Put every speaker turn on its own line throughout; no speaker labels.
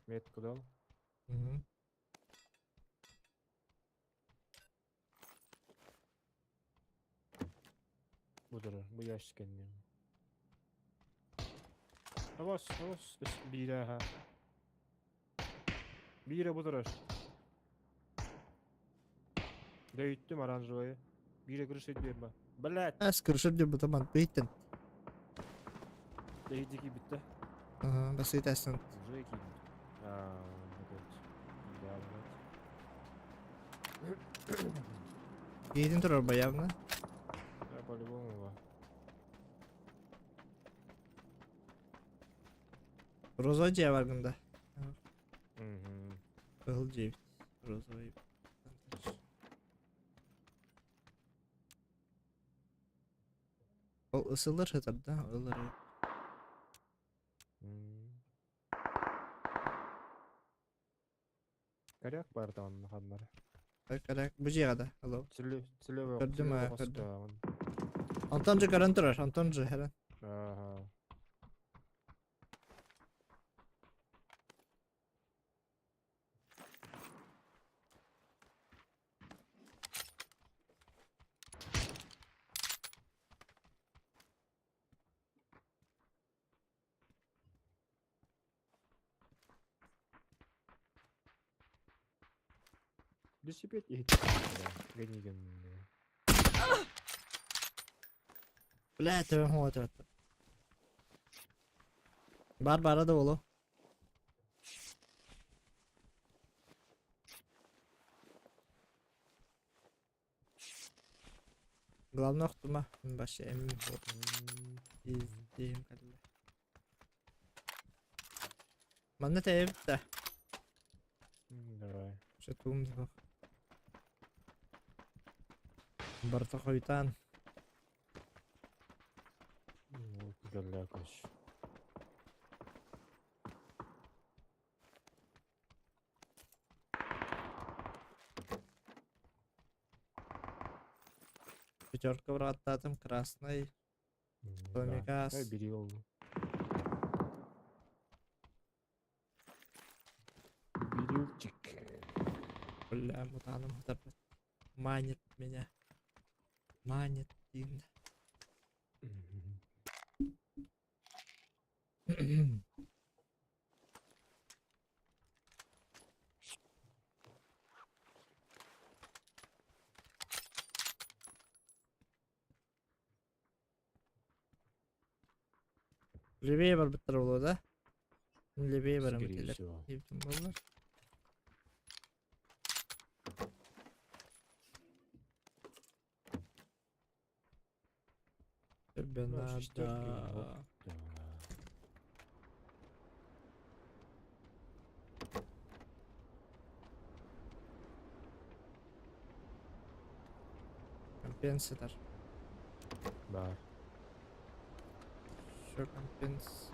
Метку дал.
Угу.
Бу турар, бу ящик кэннин. Авас, авас, биирэ аха. Биирэ бу турар. Дөйүттүм оранжевайы. Биирэ крыша дверь Блять!
Ас крыша дверь бутам антыйтын.
Дэйди киирбиттэ.
Ага, басыйт астан.
Уже киирбит. Аа, да, блять.
Киһитин турар баявна.
Да, по-любому.
Розовый дьиэ бар гында.
Угу.
Кыһыл дьиэ эбит. Розовый. Ол ысылар сытар да, ылар.
Коряк бар да онно ханнары.
Коряк бу дьиэҕэ да, алло.
Целевый
Көрдүм аа, көрдүм. Антон же көрөн турар, Антон же хэрэн.
Ага. Велосипед иһит.
Бля, төбөм хоҥотор. Бар бара да боло. Главное охтума. Вообще эм издейм кэллэ. Манна тэйэбит да.
Давай.
Вообще туум суох. Барыта хойутаан.
Кэллэ көс.
Пятерка быраттаатым, красный, Томикас.
Да, бери ол. Берилчик.
Бля, мутаным хатарбат. Манит меня. Манит диин. Левее барбыттар буолуо да? Левее баран
Скорее
этилэр.
всего.
Диэбитим буоллар. Тебе
Ну, шестерки,
надо.
Да.
Компенсатор.
Да.
Все компенс.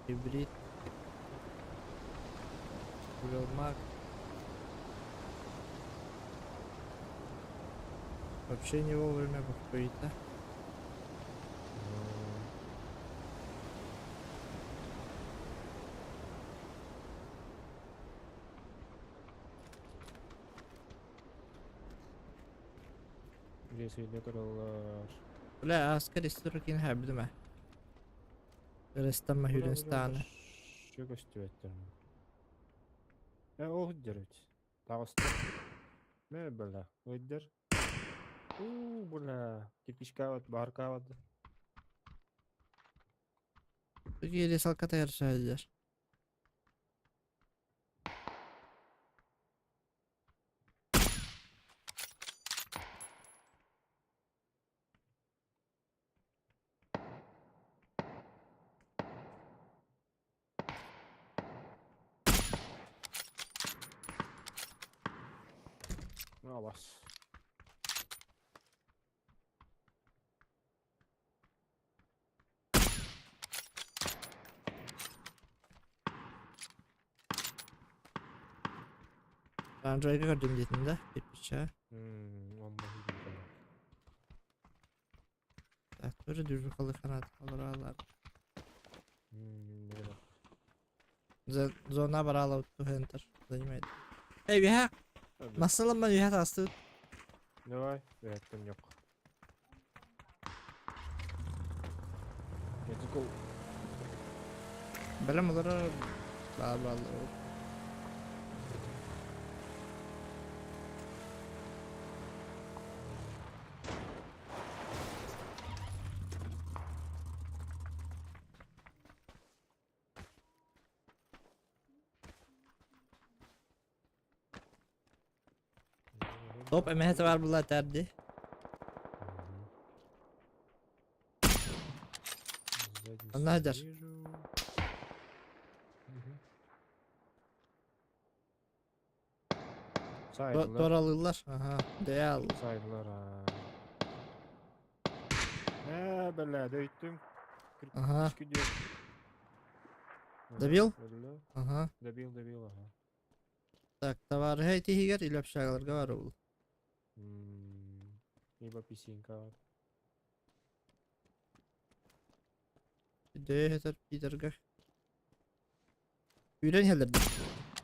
Гибрид. Маг. Вообще не вовремя покурить, да?
Где тураллар.
Бля, аскар историкин хэбдим ээ. Рестама Хүренстааны.
Чө көстүбэттэр. Э, ол деруть. Таҕыста. Мэ бля, ыйдыр. У, бля, кирпичкаабат, бааркаабат.
Или салката ярсайдер.
Алас.
Android'e көрдүм диэтин да, кирпича.
Онно
Так, тоже дүрбү халы фанат алар. Зона бараала туһентер занимает. Эй, үһэ! Массаламман үһэ таастыбыт.
Давай, үһэттэн yok. Let's go.
Бэлэм олорор баар бааллар. Топ эмэһэ бар була этэрди. Онно сылдьар. Туоралыыллар. Аха. Дээл.
Сайдылар. Ээ, бэлээ, дөйттүм.
Ага. Добил? Ага.
Добил, добил, ага.
Так, товарыһа итиһигэр или общагаларга бар ол.
Либо писинка.
Дөйө этэр Питерга. Үүрэн иһэллэр дии.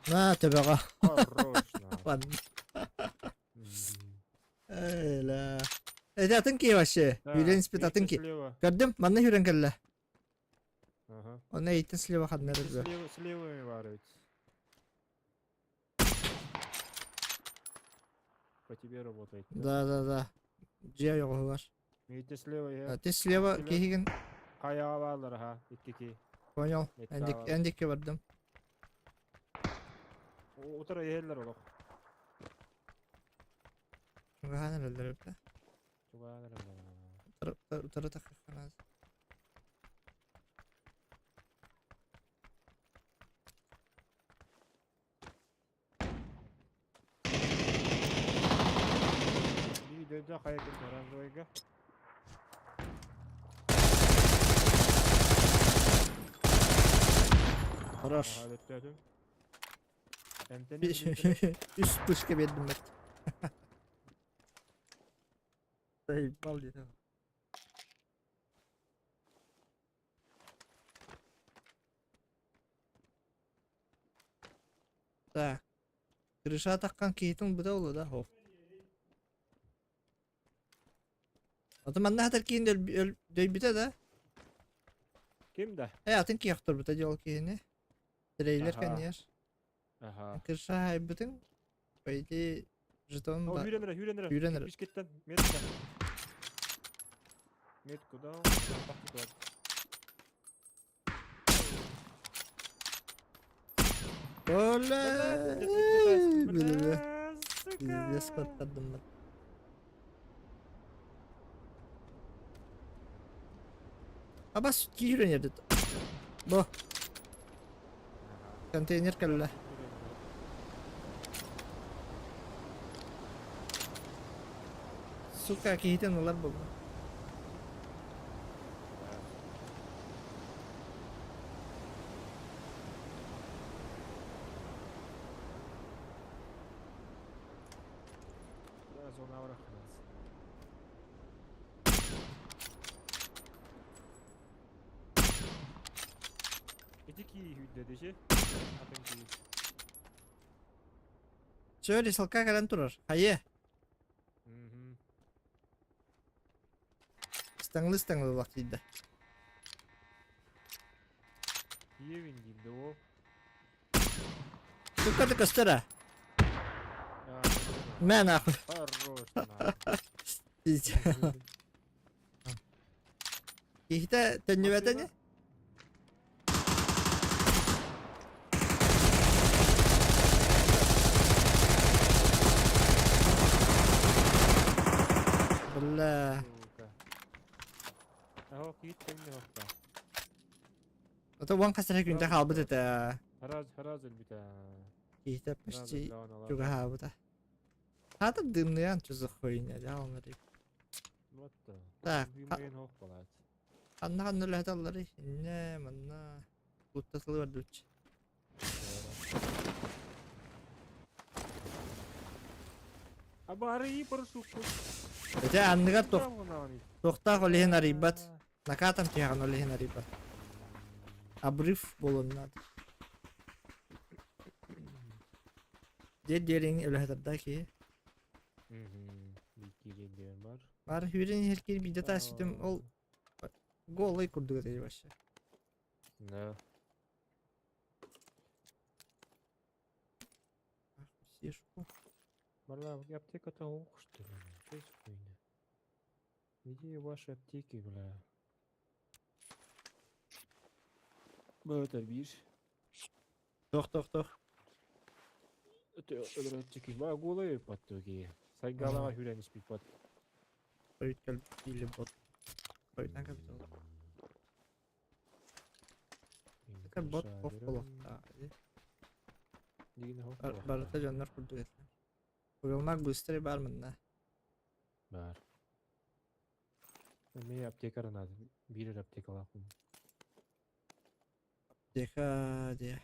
На төбөҕө.
Хорош.
Ладно. Эла. Это атын киһи вообще. Үүрэн испит атын киһи. Көрдүм, манна үүрэн кэллэ.
Ага.
Онно эйтин слева ханна эрэ
Слева, слева бар ведь. По тебе работает.
Да, да, да. Дьиэ ойоҕоһугар.
Миитэ слева я.
Ты слева киһигин.
Хайаҕа бааллар аха, икки киһи.
Понял. Эндик, эндикке бардым.
Утара иһэллэр олох.
Чугаһаан эрэллэр эбит.
Чугаһаан эрэллэр.
Утары тахханаас.
Биир хайа ким оранжевайга.
Хорош.
Ага,
Үс пушка бердим бет. Заебал дедим. Так. Крыша таххан киһитин быта олу да хоп. Аты манна хатар киһин дөйбүтэ да.
Ким да?
Э атын киһи охторбута дьол киһини. Трейлер кэнниэр.
Ага.
Крыша хайбытын по идее жетон
О, хүрен эрэ, хүрен эрэ.
Хүрен эрэ.
Бискеттен, метка. Метку дал.
Оля! Пиздец куоттардым мен. Абас киирэн эрдит. Бу. Контейнер кэллэ. Сука, киһитин ылар буолла.
Ити кии хүдде деши. Атын кии.
Сөөлі салка кэлэн турар. Хайе. Ыстаҥлы ыстаҥлы лахтыйда.
Киевин диир да
Сука ты көстөр а? Мэ нахуй.
Хорош.
Киһитэ төннүбэтэ ини? Бля.
Аһо киит төннү хоппа.
Ото уон хас эрэ күнтэ хаалбыт этэ.
Хараз хараз өлбүтэ.
Киһитэ почти чугаһаабыта. Хаата дымныйан чузах хуйня, дьаалнарый. Так, ханна ханна үлэһэталларый? Иннэ, манна. Кутта сылы бардыбыт.
Абарыы парашютку.
Ити анныгар туохтаах ол иһин арыйбат. Накатом түһэҕин ол иһин арыйбат. Обрыв буолуон наада. Дед диэриҥ үлэһитэрдэ киһи.
Биир диэн бар.
Бар хүрен иһэр киһи биирдэ таасытым ол голый курдук этэ вообще.
Да.
Сишку.
Бля, аптека-то ох, что ли? Что за хуйня? Где ваши аптеки, бля? Бөтөр биир.
Тох тох тох.
Өлөрөччү Ба голый паттуги. Сайгалаға хүрен испит пат.
Хойут кэлбит бот. Хойутан капитал. Така бот хоф болохта. Барыта дьоннор курдук этилэр. Уйулмак быстрый бар мында.
Бар. Мен аптекара надо. Бир аптекалаахпын.
Аптека дия.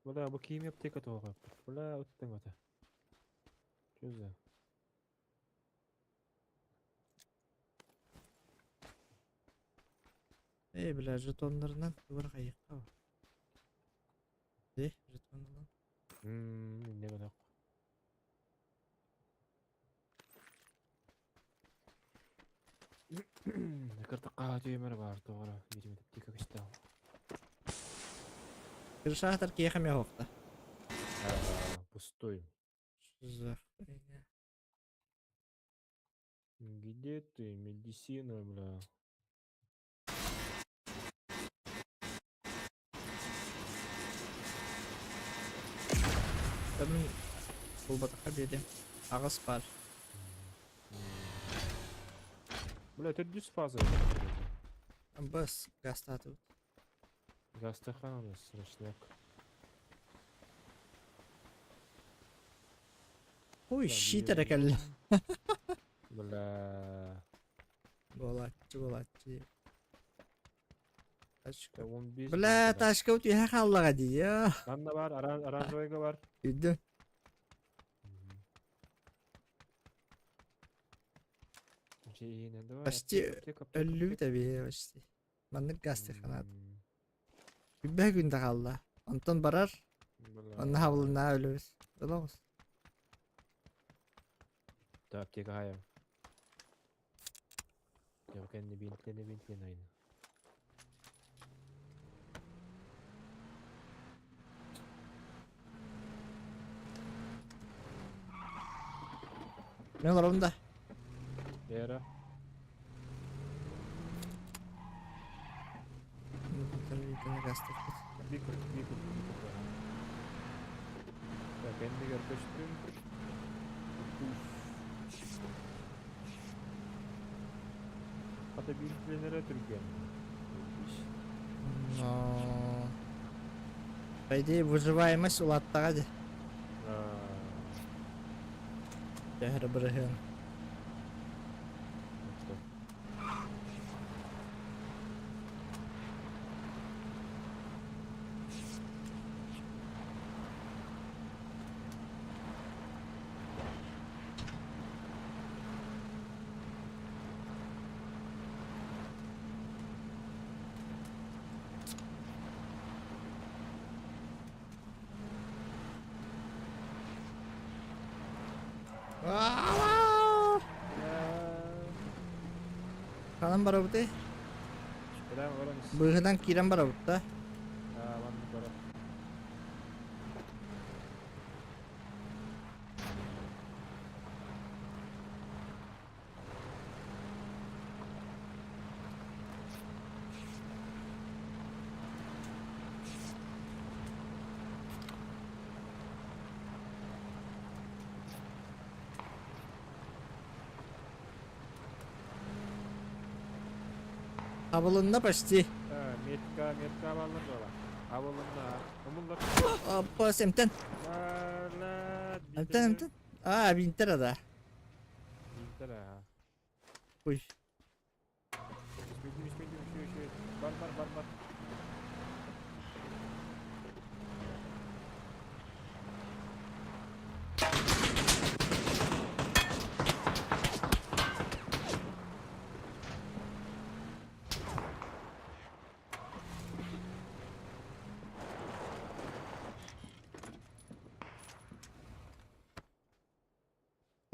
Бля, бу кими аптека тоҕо. Бля, уттан ата. Что за?
Эй, бля, жетоннарынан бар хайыкка. Э, жетоннарынан.
Не гына. Кыртыкка түймөр бар тоҕо. Бирим аптека кышта.
Кыршаатар киэхэ ме хофта.
Пустой.
Что за хуйня?
Где ты, медицина, бля?
Мин булбатахха биэрдим. Аҕыс бар.
Бля, это дюс фаза.
Бас гастаатыбыт.
Гастахан у нас срочняк.
Ой, щит эрэ кэллэ.
Бля.
Буолааччы, буолааччы. Тачка.
15.
Бля, тачка утуйа хааллаҕа дии.
Манна бар, оранжевыйга бар.
Үрдүм. Почти өллүбүт эбии почти. Маннык гастыханаат. Үбэ күндэ хаалла. Онтон барар, онно хабылынаа өлөбүс. Ылабыз.
Да, аптека хая. Я кэнни бинтлене бинтлене айна.
Мен олоробун да.
Лера. Бикур, бикур, бикур. Так, эннигер көстүм. Хата бинтленере түрген.
Но... По идее, выживаемость улааттаҕа дии. Төһөрө бырыһыан. Ханан барабытый? Быыһынан киирэн барабыт да. Табылынна почти.
Метка, метка баллар дола. Абылынна. Умуллар.
Аппа, эмтэн. Эмтэн, эмтэн. А, бинтер да.
Бинтер, а.
Ой.
Бар, бар, бар, бар.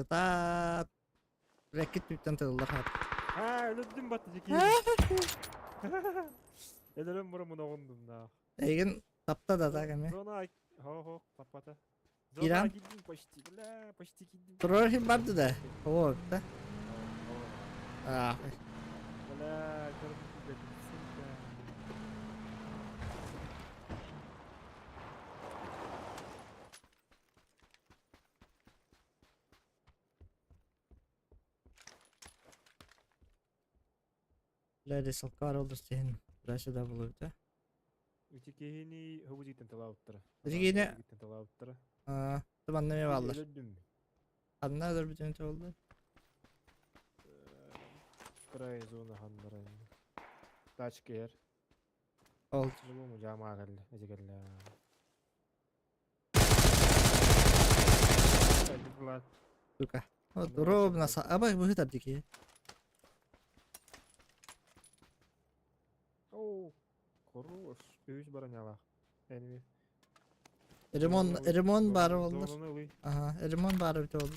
Кытаат. Рэккит түптэн тыллар хат.
Аа, өлөрдүм батты дики. Өлөрөн мурумун оҕундум.
Эйигин тапта да так эми.
Зона хо-хо таппата.
Иран?
Зона киирдим почти, бля, почти киирдим.
Турар иһин барды да. Оо, да. Аа.
Бля, көрбүт сука.
Бля, рисалкар олдус тиһин. Туда-сюда булубута.
Ити киһини хобузиттан талаабыттара.
Ити киһини-
Хобузиттан талаабыттара.
Аа, манна эмиэ бааллар.
Өлөрдүм.
Ханна өлөрбүтүн болду.
Край зона ханнара. Тачка эр.
Ол.
Любому жамаа кэллэ, эти кэллэ. Влад.
Сука. Вот ровно са. Абай быһытар дики.
Оу, хорош. Үс бронялах. Enemy.
Ремон, ремон баар боллар.
Зонаны ылый.
Аха, ремон баар эбит болду.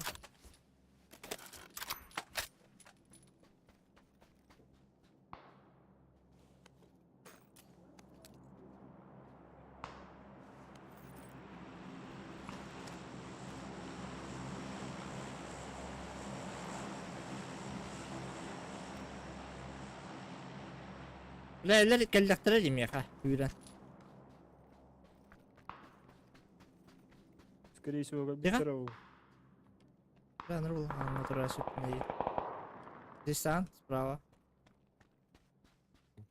Бля, кэллэхтэрэ димиэхэ, үүрэн.
Скорее всего,
Тихо.
быстро.
Бля, нырбыл, мотора сүтмей. Здесь сан, справа.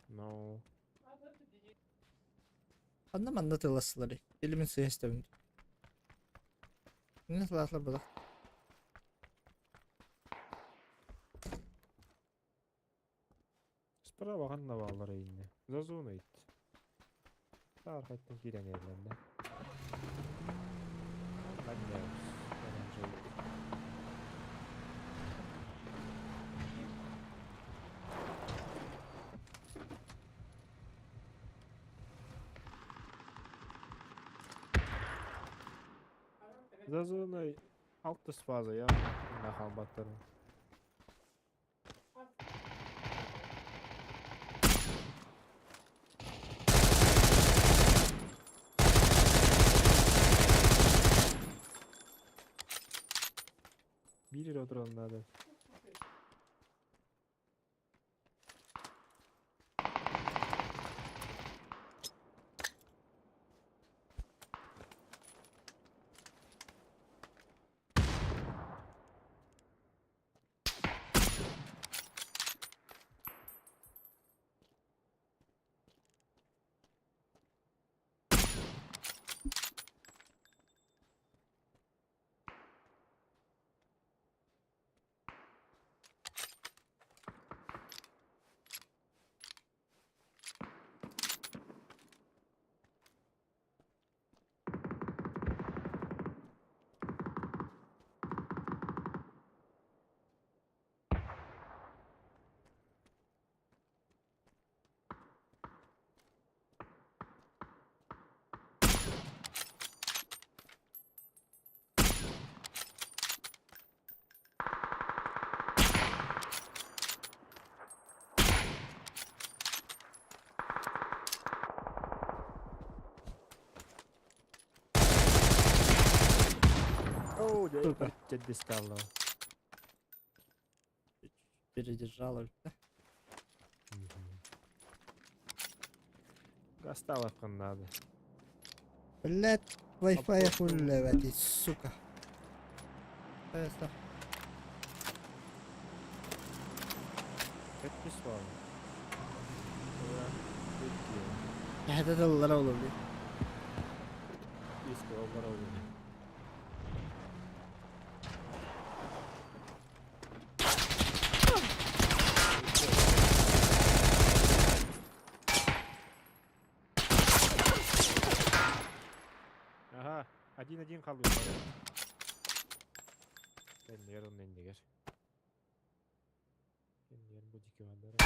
No.
Ханна манна тылассылары. Илимин сыһа истэбин. Не тыласлар була.
Справа ханна бааллар инне. За зона ит. Архаттан киирэн эрленде. Маннеус. За зоной алтыс фаза я на халбаттарын. Биир отыран надо. Оу,
Сука.
дисталла.
Передержала.
Гасталовкан надо.
Блять, Wi-Fi хули, сука. Это.
Это слава.
Это тыллара olur.
Иске олар olur. Ага, один-один қалды. Кеннер оннен дегер. Кеннер бу дики бандара.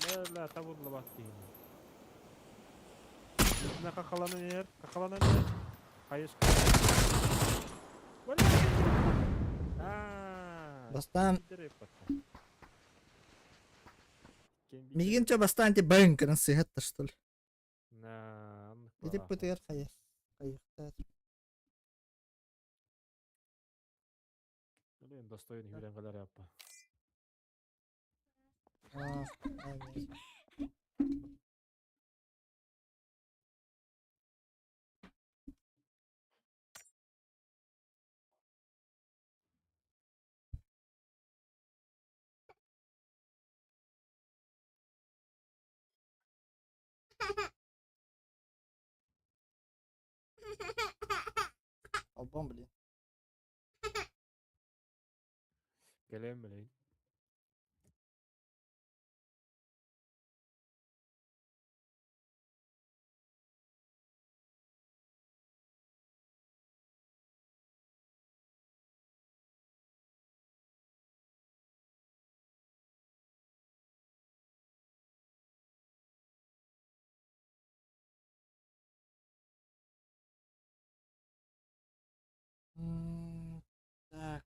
Ла ла табылла бат дейін. Итиннэ хахаланан иһэр, хахаланан иһэр. Хайыска. Аа,
Бастаан
биирдэрэ ыппатта. Иккиэн биирдэрэ.
миигин чэ бастаан ити бэҥ гынан сыһатта что ли.
На, оннук
Ити
баҕалаах.
бытыгар хайа хайыахтаах.
Блин, достойный хүрэн кэлэр аппа.
Аа, аа, Албан блин.
Кэлэн блин.
Так.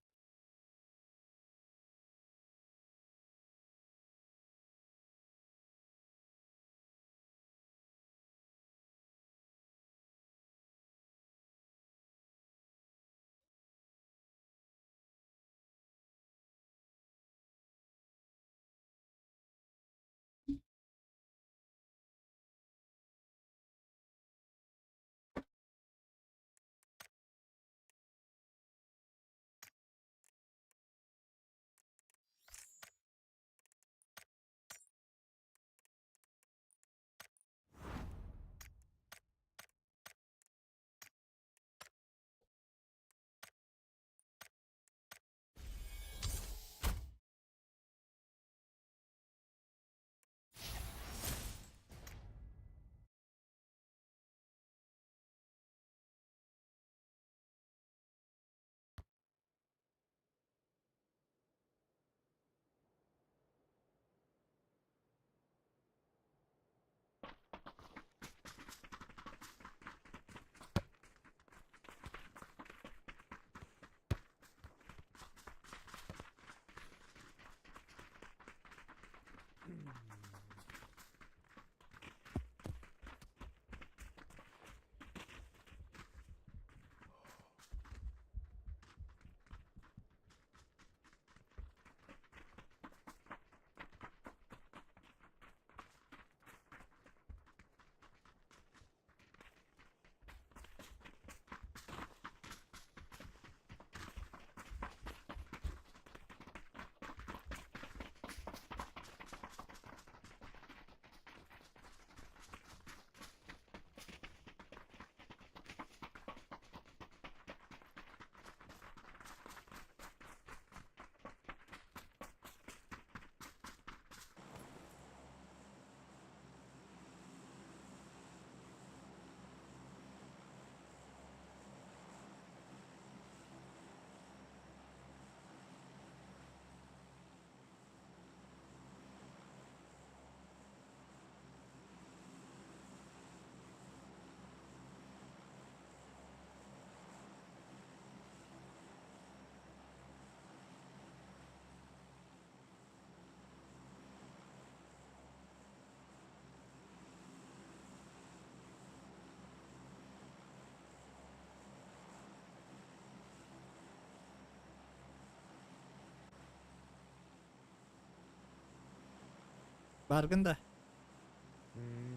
Баргын да?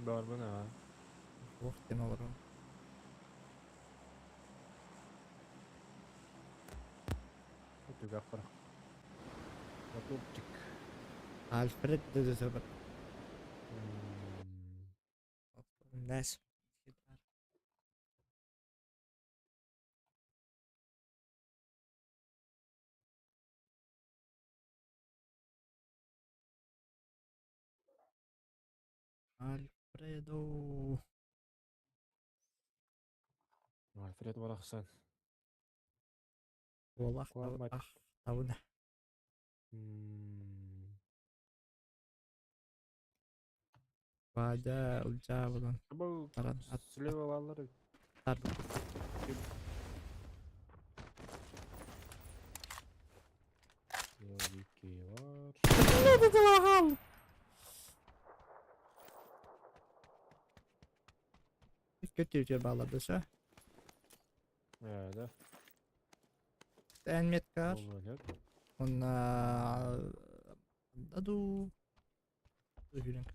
Барбын аа.
Ох, диэн олоробун.
Түгэх бырах. Моторчик.
Альфред да бар. Нэс. Альфредо.
Альфред барахсан.
Уолах
Куаммат.
табына. Баадьа, Ылдьаа булан
Бу
баран ат
слева бааллар эбит. Слева бар.
Көтүтүөр баалар да
Да.
Эн меткар.
Ол
Онна даду. Үһүрэн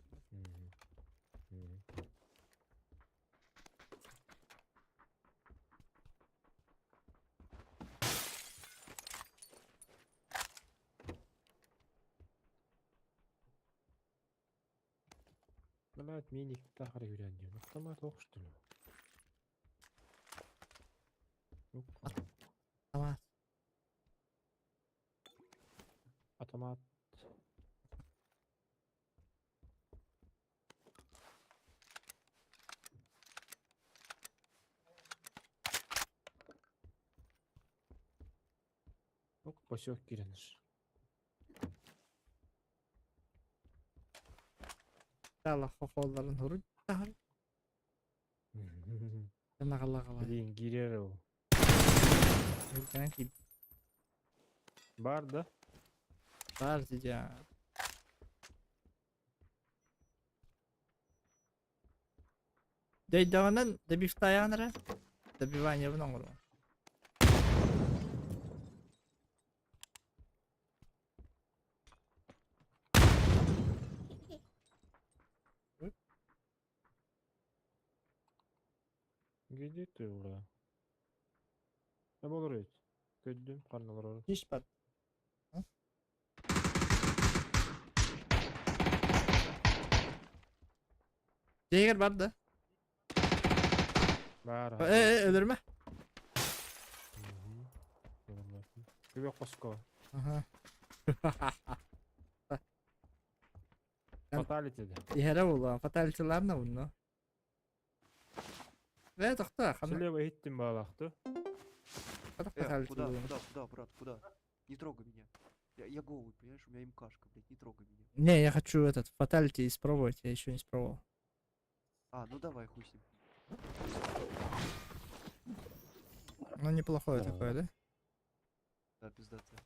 Блядь, миник тахары үрэн диэн. Автомат ох что ли?
Автомат.
Автомат. Ок, посек киренеш.
Тала хохолларын хуруй тахар. Нагалагалай.
Блин, кирер ол.
Үргэн ки
Бар да?
бар дидя. Дөйдөҕүнэн добивтайаан эрэ. Добиваниебын оҥоруом.
Где ты, ура? Ne olur et? Көддүм, карналар.
Иш бар. Дьиэгэр бар да?
Бар.
Э, өлөрүмэ.
Күбө коско.
Аха.
Фаталити да.
Иһэрэ буолуо. Фаталитиларна bunно. Э, тохтоо, ханна
Слева иһиттим баалаахты.
ханна
Э,
фаталити
куда,
буолуо?
куда, куда, брат, куда? Не трогай меня. Я голый, понимаешь, у меня МКшка, блядь, не трогай меня.
Не, я хочу этот фаталити испробовать, я еще не испробовал.
А, ну давай, хуй с ним.
Ну, неплохое
Да.
такое, да?
Да, пиздатая.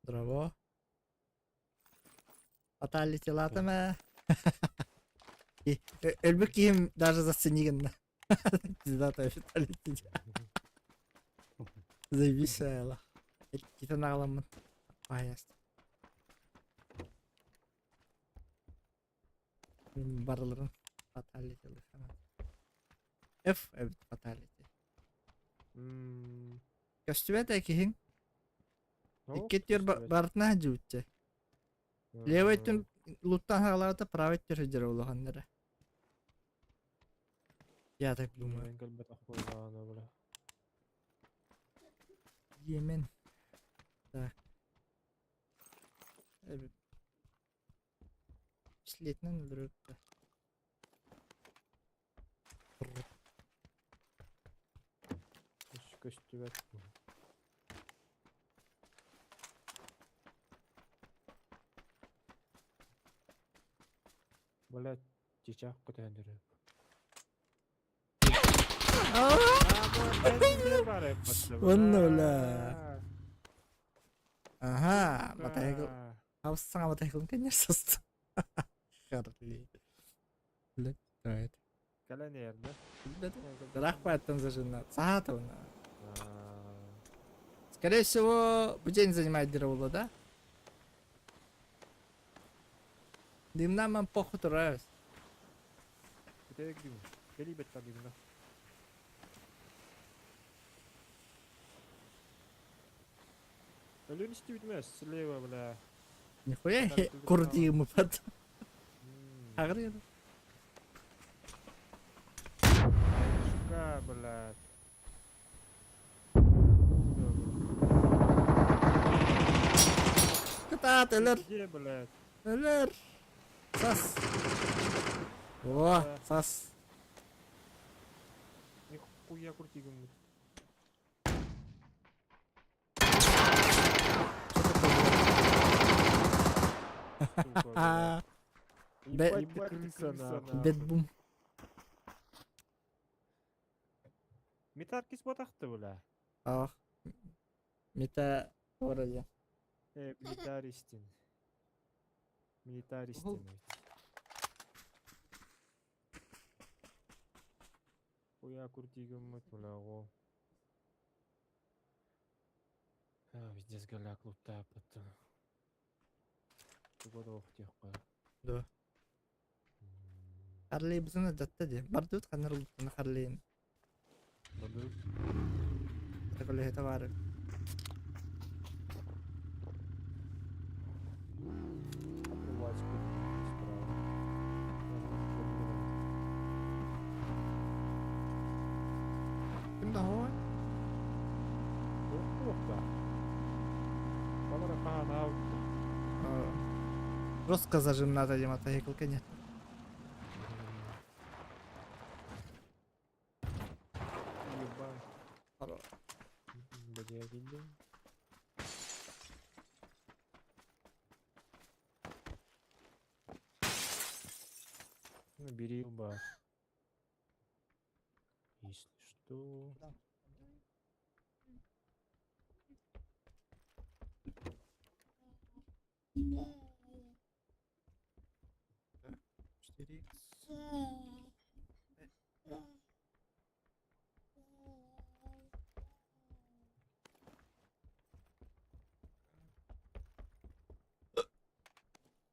Здраво. Фаталити латаме. И өлбүк киһим даже заценигин. Пиздатая фаталити. Заебись, айла. Китен аҕаламмын. Аяст. Барыларын фаталити лыхана. F эбит фаталити. Көстүбэт киһиҥ. Икки түөр барытына сылдьыбытча. Левый өттүн луттан хаалаата, правый өттүгэр сылдьар улаханнара. Я так думаю.
Мен кэлбэтэх буоллаҕына бля.
Йемен. Так. Эбит. Пистолетинэн өлөрөт да.
Көстүбэт. Блядь, чичах көтөһөн
Онно бля. Ага, мотоцикл. Хабыс саҥа мотоциклын конечно сыста. Харли. Блядь, это.
Кэлэн эрдэ.
Ыраах бааттан зажина. Саатовна. Скорее всего, бу день занимает дыры да? Дымна похуй турас.
Бүтэйик дим. Кели бетта димна. Өлүн истибит слева, бля.
Нихуя курди мы под. Агры.
Сука, блядь.
Кытаат, өлөр.
Где, блядь?
Өлөр. Сас. О, сас.
Нихуя крути гыммыт.
Сука.
Ебать ты крыса, нахуй.
Бэтбум.
Метаркис ботахты, бля.
Ах. Мета городе.
Милитаристин. Милитаристин. Хуя куртигыммыт, бля, о. А, пиздец, голяк лутапыт. Туга да охтиэххэ.
Да. Харлей бузuna датта де. Бардут ханар улутуна Харлейн.
Бардут.
Таколе товары. Ким да хой? Жестко зажим надо, Дима, мотоцикл, нет.
Ебать. Ну, бери оба. Если что.
Да. 4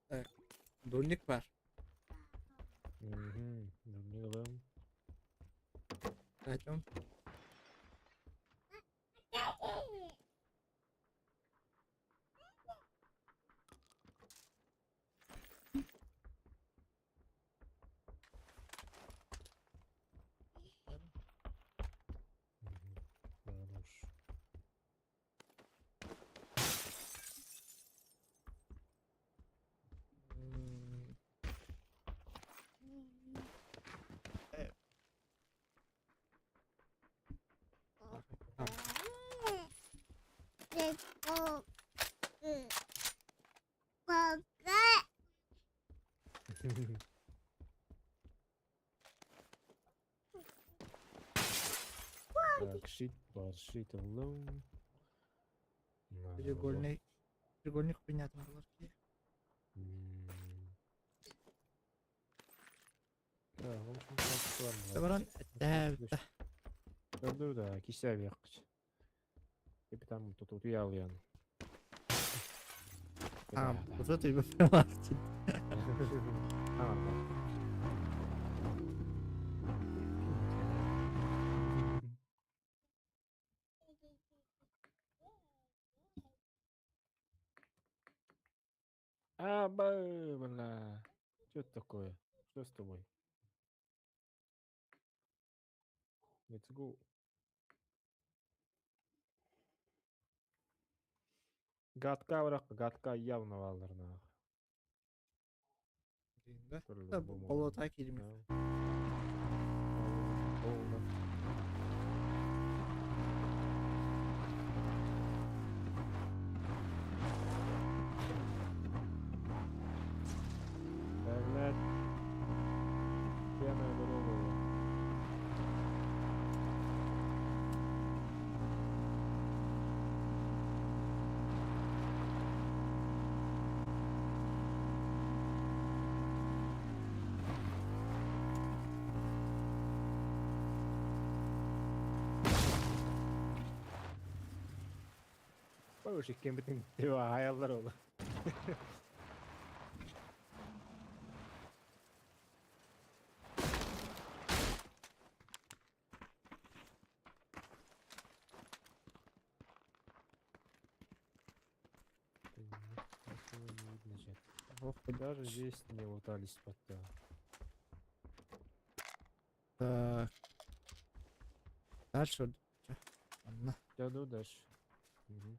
Так, дурник бар.
Угу, дурник алам.
Пойдем.
Хорош. Так, щит бар, щит алым.
Треугольный. Треугольник понятно было.
Так, в общем, так,
Табаран. Да.
Да, да, кися векч. Капитан тут утуял ян.
А, вот это его прилавки.
А, да. А, бля. Что это такое? Что с тобой? Let's go. Гадка бірақ гадка явно алыр нах.
Да? Да, болота кирми.
Блядь. Пьяная дорога. Бабушек кем битин хаяллар oldu. Даже здесь не лутались пока.
Так. Дальше. Ладно.
Я иду дальше. Угу.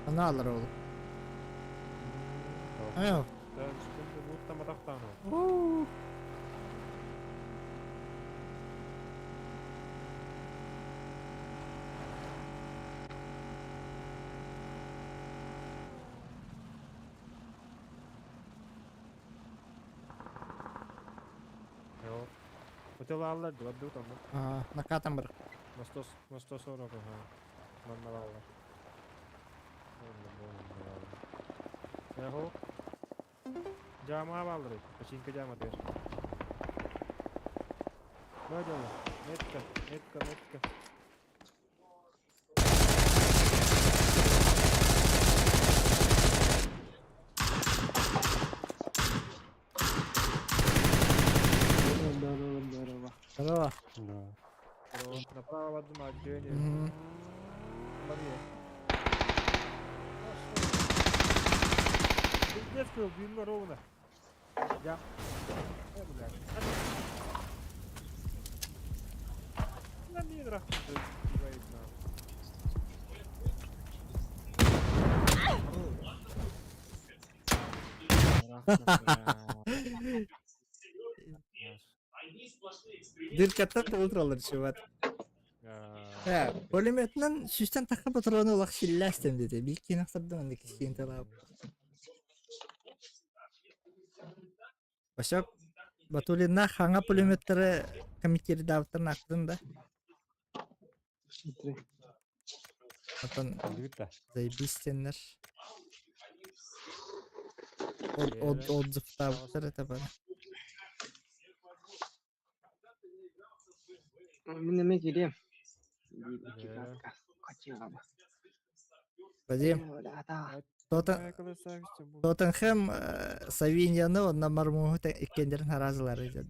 Она алыр ол. Аял.
Хотел аллар, дуу там.
А, накатом бар.
На 100, на 140, ага. Манна баллар. Яхо. Жама баллар. Пачинка жама дер. Бадьяла. Метка, метка, метка.
Здорово, здорово.
Здорово.
Да. Направо отжимать, где
Мгм.
Пиздец, видно ровно. Я. Э, блядь. На минрах.
Дыркаттан тылтыралар чувак. Э, пулеметнен сүүстэн тахха патрону улах силлээстем диэтэ. Биир киһини ахсардым онно киһиэн талаап. Осёк Батулина хаҥа пулеметтары комитирдаабыттарын аахтын да.
Смотри.
Отон заебись диэннэр. Отзывтаабыттар это бары.
Мин эмэ кириэм. Хотела.
Вадим, Тоттенхэм Савиньяны онно Мармуһу иккиэннэрин хараазылар диэн.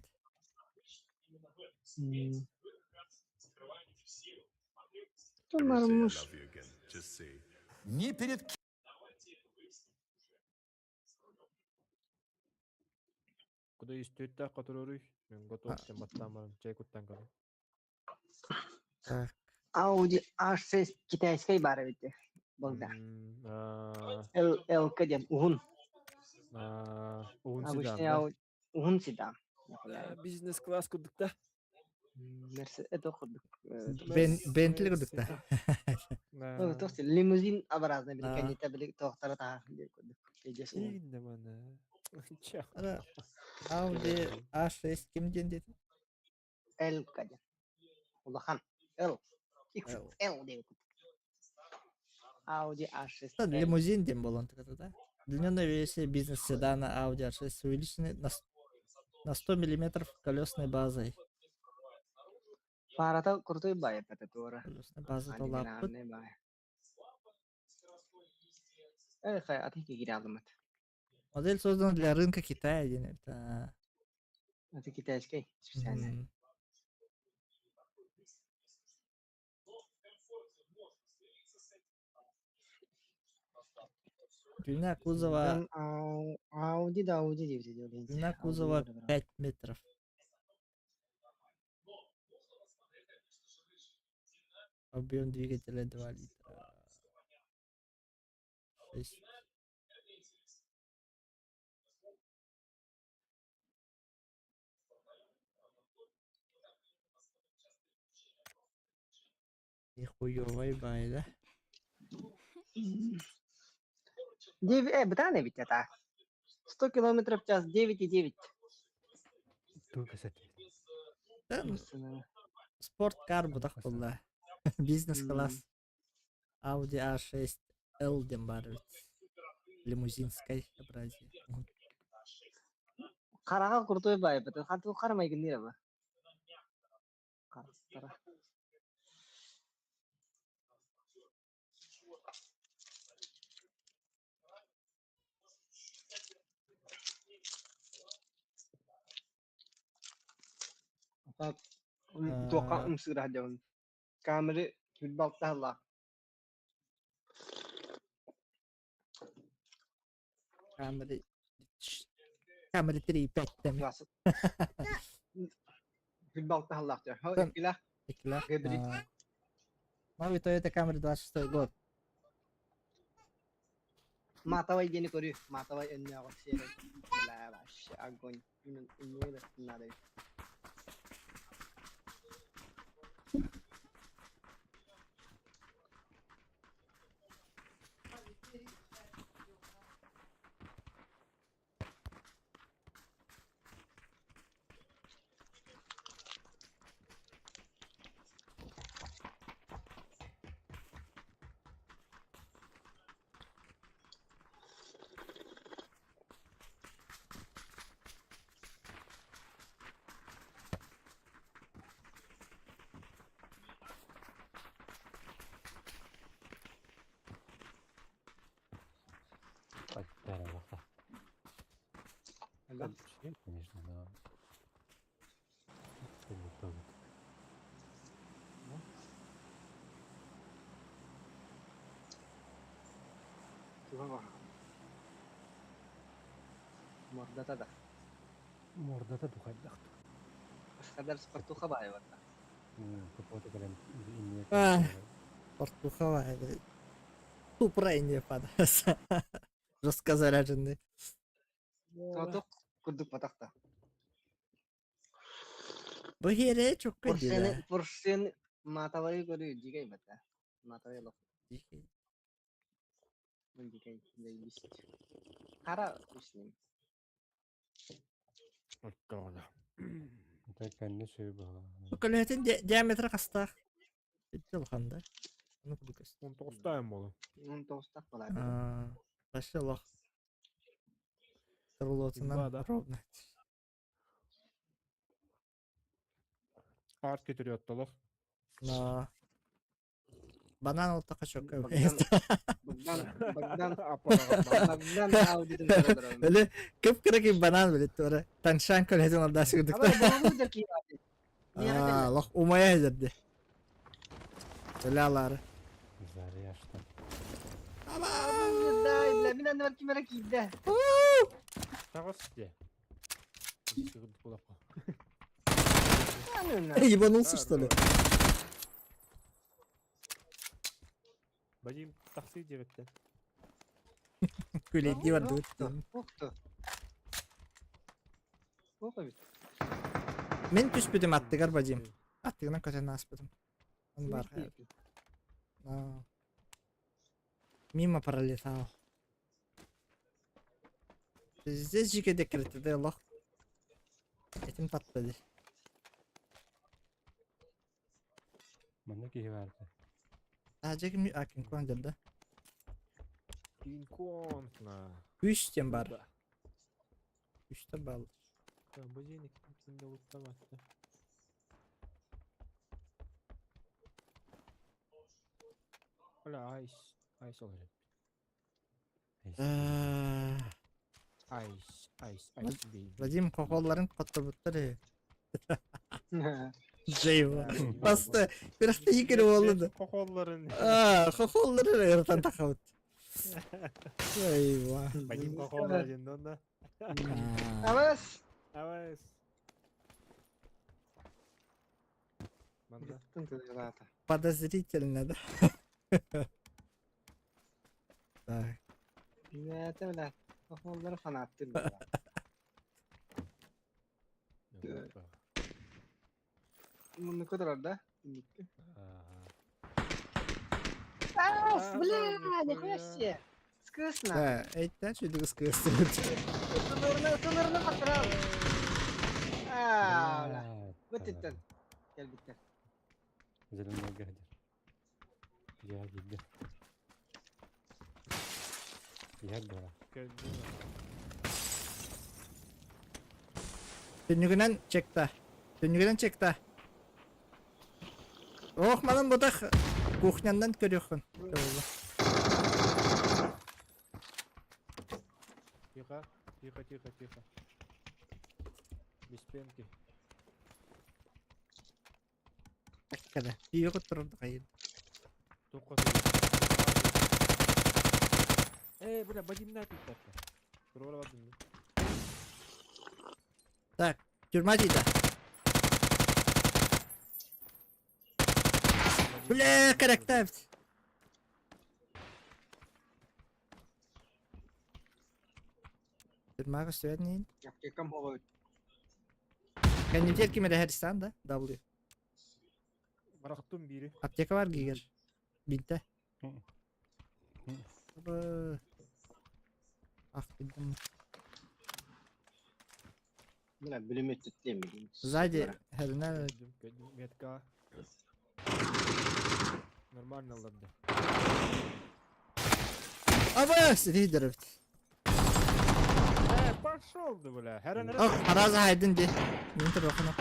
Мармуш.
Не перед
Куда есть тетя, который мен готов тем баттамарым, чай куттан калым.
Так.
Audi A6 китайскай баар эбит. Болда. Л ЛК диэн уһун.
Уһун
Обычный
седан, да?
Audi уһун седан.
Бизнес-класс кудукта.
Мерседес это курдук.
Бентли курдук да.
Ну, то лимузин образно били канита били тохтара та курдук. Пиздец уһун.
Инде мана.
Ара Audi A6 ким диэн диэтиҥ?
ЛК диэн. Улахан. Л. X
L.
L диэн курдук. Audi A6
Это
L.
лимузин диэн буолан таката да. Удлиненная версия бизнес-седана Audi A6 с увеличенной на 100 миллиметров колесной базой.
Парата крутой бай это тура.
Колесная база толаппыт.
бай. Эх, а ты кири алдымат.
Модель создана для рынка Китая диэн это.
Это китайский специально.
Длина кузова
Ауди да Ауди деп
Длина кузова 5 метров. Объем двигателя 2 литра. 6. Нихуёвай бай, да?
9, бытааны бит это. 100 километров в час 9,9.
Да, спорткар бутах буолла. Бизнес-класс. Audi A6 L диэн баар эбит. Лимузинскай образие.
Хараҕа крутой бай, бит. Ханту харамай гынныр ба. Харастара. Так, туохха ымсыыра сылдьабын. Камеры сүрбэ
Камри... Камри 3,5 там.
26 сыллаах. Иккилээх
Иккилээх.
гибрид.
Новый Toyota Camry 26 год.
Матовай диэни көрүү. Матовай өннөөҕөр сиэрэй. Бля, вообще огонь. Инньэ да надо.
Конечно, но... Это не то.
Мордата да.
Мордата тухайдах.
Хадар спортуха баайбата.
Спортуха баайбат. Тупра не падаса. Жестко заряженный.
Тотук курдук батахта.
Бу хере чукка дила.
Поршен матавай көрү дигей бата. Матавай лох. Дигей заебись. Хара үсним.
Оттоҕуна. Кэнни сөбө.
Көлөһөтүн диаметра хастаах. Итти улахан да. Ону курдук көстөр.
19-таайым буолу.
19-тах буолар.
Вообще лох. Крылотунан ровно.
Арт кетириоттолох.
Но банан ол тахачок.
Богдан Богдан Богдан аудитын көрө
Өлө көп кыракый банан билет тура. Таншан көлөтүн алдасы курдук. Лох умая жерде. Өлө алары.
Заряшта.
Дай, бля, мин аннар кимера киирдэ.
Таҕыс де.
Ебанулся, что ли?
Вадим, тахсы диэбиттэн.
Күлэйдии бардыбыт.
Ух ты. Ух эбит.
Мин түспүтүм аттыгар Вадим. Аттыгынан көтөн ааспытым. Он бар. Мимо пролетал. Здесь жике декретті лох. Этим татты.
Манна киһи баарда.
А жеким а Кинг-Конг дем да.
Кинг-Конг на.
Үш тем бар. Үште бал.
Будильник кимде луттаматты. Оля айс. Айс ол Айс, айс, айс baby.
Вадим хохолларын котторбуттар э. Жейва. Басты. Биракта игер болду да.
Хохолларын.
А, хохоллары ыртан тахабыт. Айва.
Вадим хохолларын да.
Абас.
Абас. Манна.
Подозрительно, да? Так.
Это, бля, хохоллары фанаттыр. Муну көтөрөр да? Ас, бля, нихуя себе. Скысно.
Да, эйттен шүйдүгүс кырсты.
Сынырны, сынырны батырал. Аа, бля. Бүттүттен. Кел бүттен.
Зеленый гадер. Я видел. Я гора.
Түннүгүнэн чекта. Түннүгүнэн чекта. Ох, манан бутах кухняндан көрүөххүн.
Тихо, тихо, тихо, тихо. Без пенки.
Кэлэ. Тиийэ турар хайын.
Только Эй, бля, Вадим на тут так.
Так, тюрьма дейді. Бля, карактавт. Тюрьмаға сөйәдін.
Аптекам хоҕой.
Кэннитер ким эрэ сан да? W.
Барахтым бири.
Аптека бар гигер. Бинте. Ах, билдим.
Бля, бүлөмөт түттем.
Сзади хернер
Метка. Нормально аларды.
Аба, сидидер.
Пошел да, бля. Херен
Ох, араза хайдын ди. Мен тур окуна.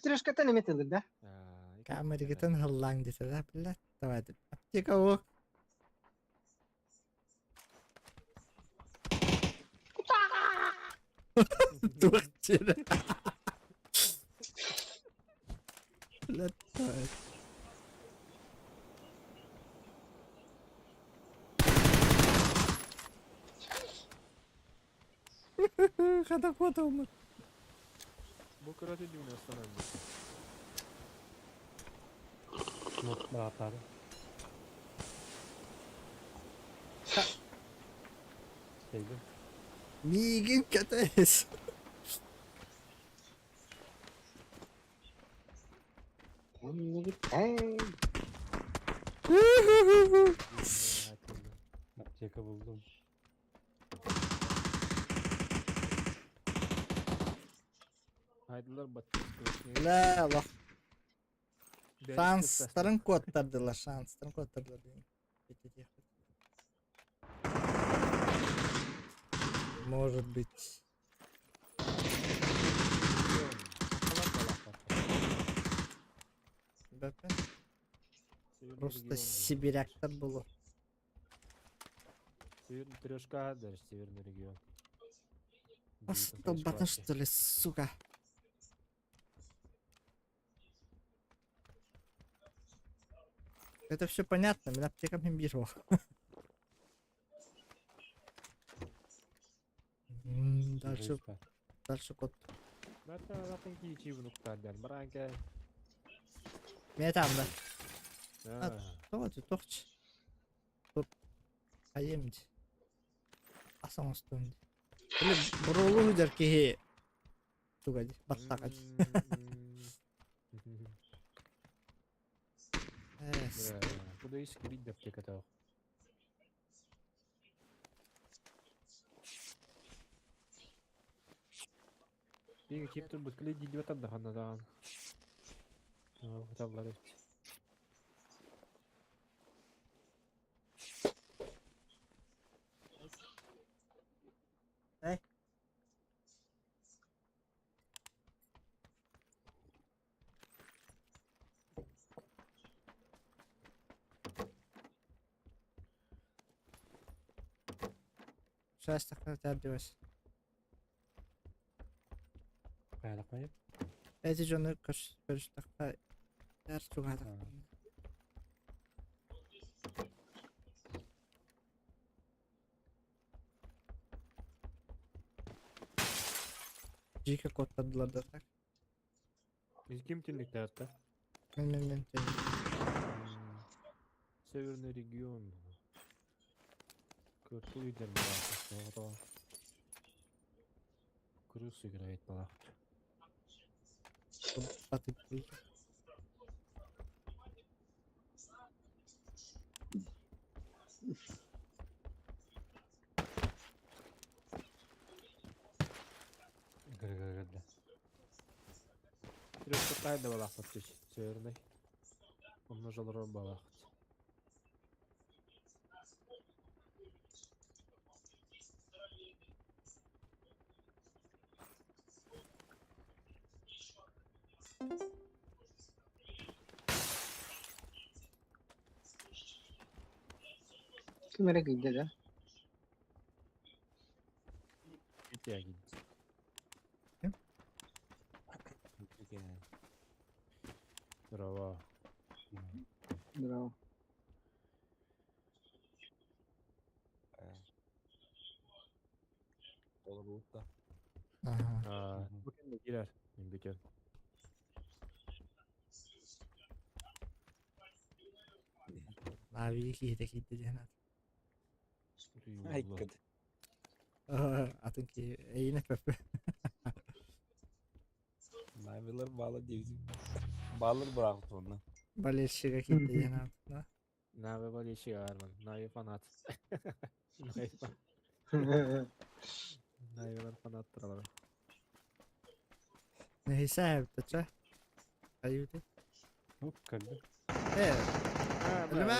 Трешката неме тылыр да?
Камеригитен хыллаң десе да, бля. Давай. Аптека о. Тух жері. Бля, давай. Хата кота умыр.
Бу көрөтү дүүнө остановим.
Not rahatladı. Şeydi.
Мигин катес.
Аптека buldum.
Хайдылар бат.
Бля, лох. Шанстарын коттардылар, шанстарын коттардылар. Может быть. Бәпе. Просто сибиряктар было.
Северный трешка, даже северный регион.
Остолбатын что ли, сука. Это все понятно, меня аптека биру. Дальше, дальше код. Мен там да. Тоҕо тохч. Айемди. Асан остум. Били бурулу дер киһи тугади, баттагади. Эс.
Куда есть кирить аптека того? Биги кип тур буткали дидибет аддахан даан. Табылар
Эй. Сейчас так тәрдебес.
Каялакмай.
Эти жону көрүш тәр чугадак. Жеке кодтардылар да так.
Ким түнлүктө атта?
Мен.
Северный регион. Көртү үйдер балак. Крыс играет балак.
Батып был.
Гыр гыр гыр.
Трёхта тайда балак түш. Северный. Умножал балак.
Ким эрэ кийдэ да?
Битя гид. Здорово.
Браво.
Ага.
Бу кемде кирер. Мен бүтөн.
Нави киһитэ киирдэ диэн аат.
Айкыт.
Атын киһи эйин эппэппин.
Навилар баала диэбитим. Баалар быраахпыт онно.
Болельщига киирдэ диэн аат. Да?
Нави болельщик арман. Нави фанат. Нави фанат. Навилар фанаттар.
Neyse эбитэ. Айыыты.
Оп, көрдүм.
Э, Өлүмэ!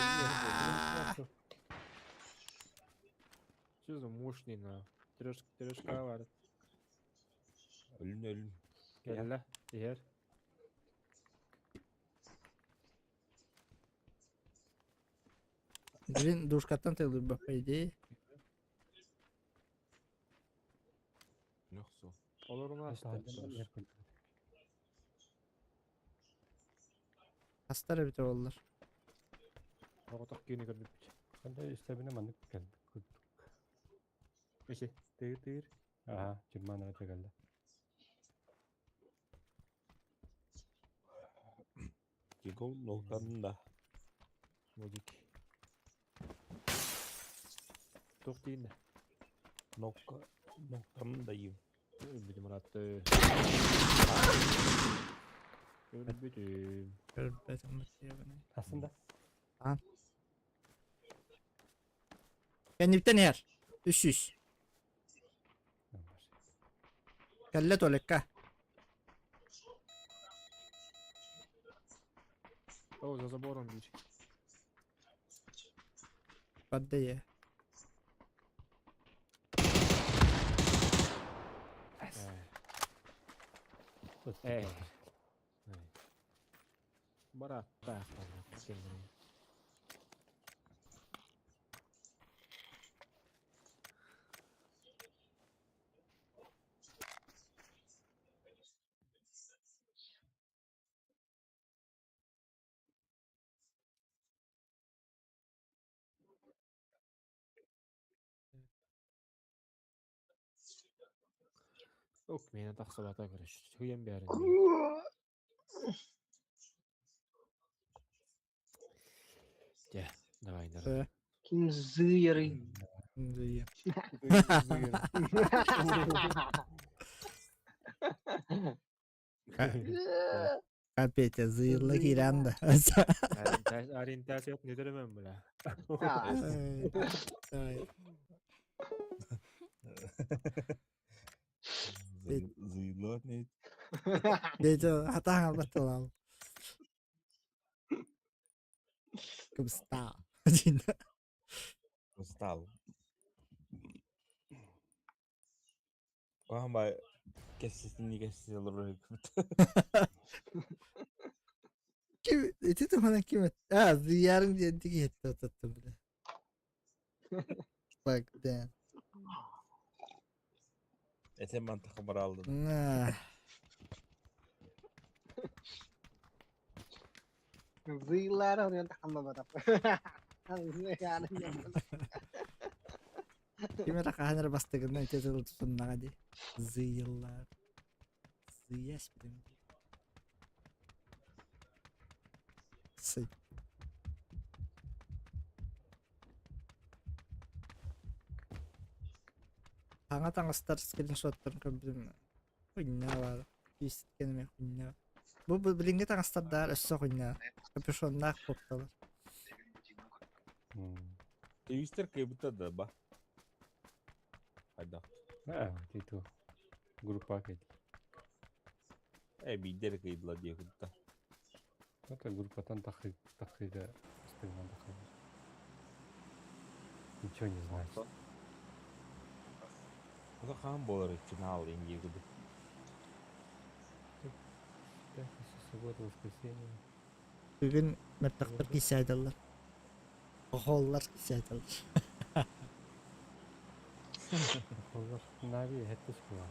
Что за мощный на? Трешка, трешка бар.
Өлүн өлүн.
Кэллэ. Иһэр.
Блин, душкаттан тылырба, по идее.
Нөхсө.
Олорун аста.
Астар эбитэ буоллар.
Оҕотох киини көрбүппүт.
Ханна истэбинэ маннык кэлбит курдук.
Эси, тыыр тыыр.
Аха, Чырманова кэллэ.
Кигол нолтанна.
Модик. Туох диин да?
Нокка ноктан да им.
Өлбүтүм ыраатты. Өлбүтүм.
Көрбөтүм битиэбинэ.
Aslında
Кэнниптэн иһэр. 300. Кэллэ туалекка.
О, за забором биир.
Барда ийэ.
Э. Бараттаах Ок, миэнэ тахсыбата көрөш. Хүйэн биэрин. Дьэ, давай, давай.
Э,
Ким зыырый.
зыйа. Капец, зыйылла киирэн да.
Ориентация не дөрөмөн бля.
Ай,
Зыйлар не
Дето хатаан албатталал. Кыбыста. Дин.
устал. Кахан бай кэссисини кэсси олорор күт.
Ким ити туһунан ким эт? А, зыйарым диэн тиги хетте отаттым бile. Bak den.
Этен мантаха баралдым.
На.
Зыйлар онон тахаммабатах.
Ким эрэ хаһан эрэ бастыгынан ити тылы тутуннаҕа дии. Зыйыллар. Зыясь билим. Сый. Саҥа таҥастар скриншоттарын көрбүтүм хуйня баар. Киисткэними хуйня. Бу бу билиҥҥи таҥастардаах өссө хуйня. Капюшоннаах куопталар.
Тевистер кыйбыта да ба. Хайда.
А, титу. Группа кэт.
Э биидер кыйдыла диэ кутта.
Это группатан тахы тахыга стыгман тахы. Ничего не значит.
Ота хаан болар финал инди куду.
Пятница, суббота, воскресенье.
Бүгүн мөлтөхтөр киисээдэллэр. Оһоллар киисээдэллэр.
Олор Нави хэттис була.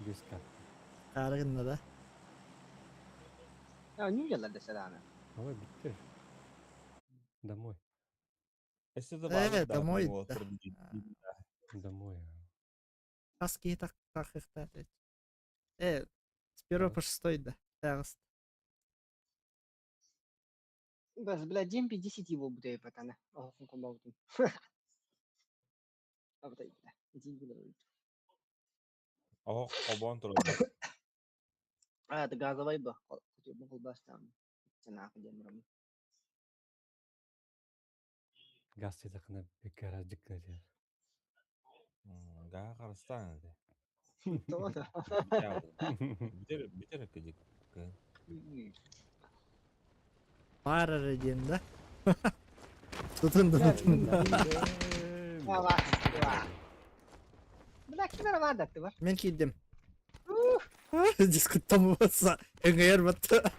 Диска.
Хаары гынна да.
Ньүдьэллэр дэсэ даҕаны.
Ой, бүттэ. Домой.
Эссе да
Э,
баалар
домой да.
Домой.
Хас киһи тахыахтаах Э, с первого по шестой да. Таҕыс.
Бас, бля, 1.50 его буду я патана. Охун комбаутун. Абытай, бля. Дин было.
Оһох хобоон турар.
А, это газовый ба. Колбас там. Цена диэн барамын.
Газ ситахына гараж диккер.
Гаа харыстаан этэ.
Тоҕо да.
Бүтэр бүтэр кыдьык.
Баар эрэ диэн да. Тутун да тутун да.
Бля, ким эрэ баар даттыбар.
Мен киирдим. Дискуттан буолса өҥөйөр батта.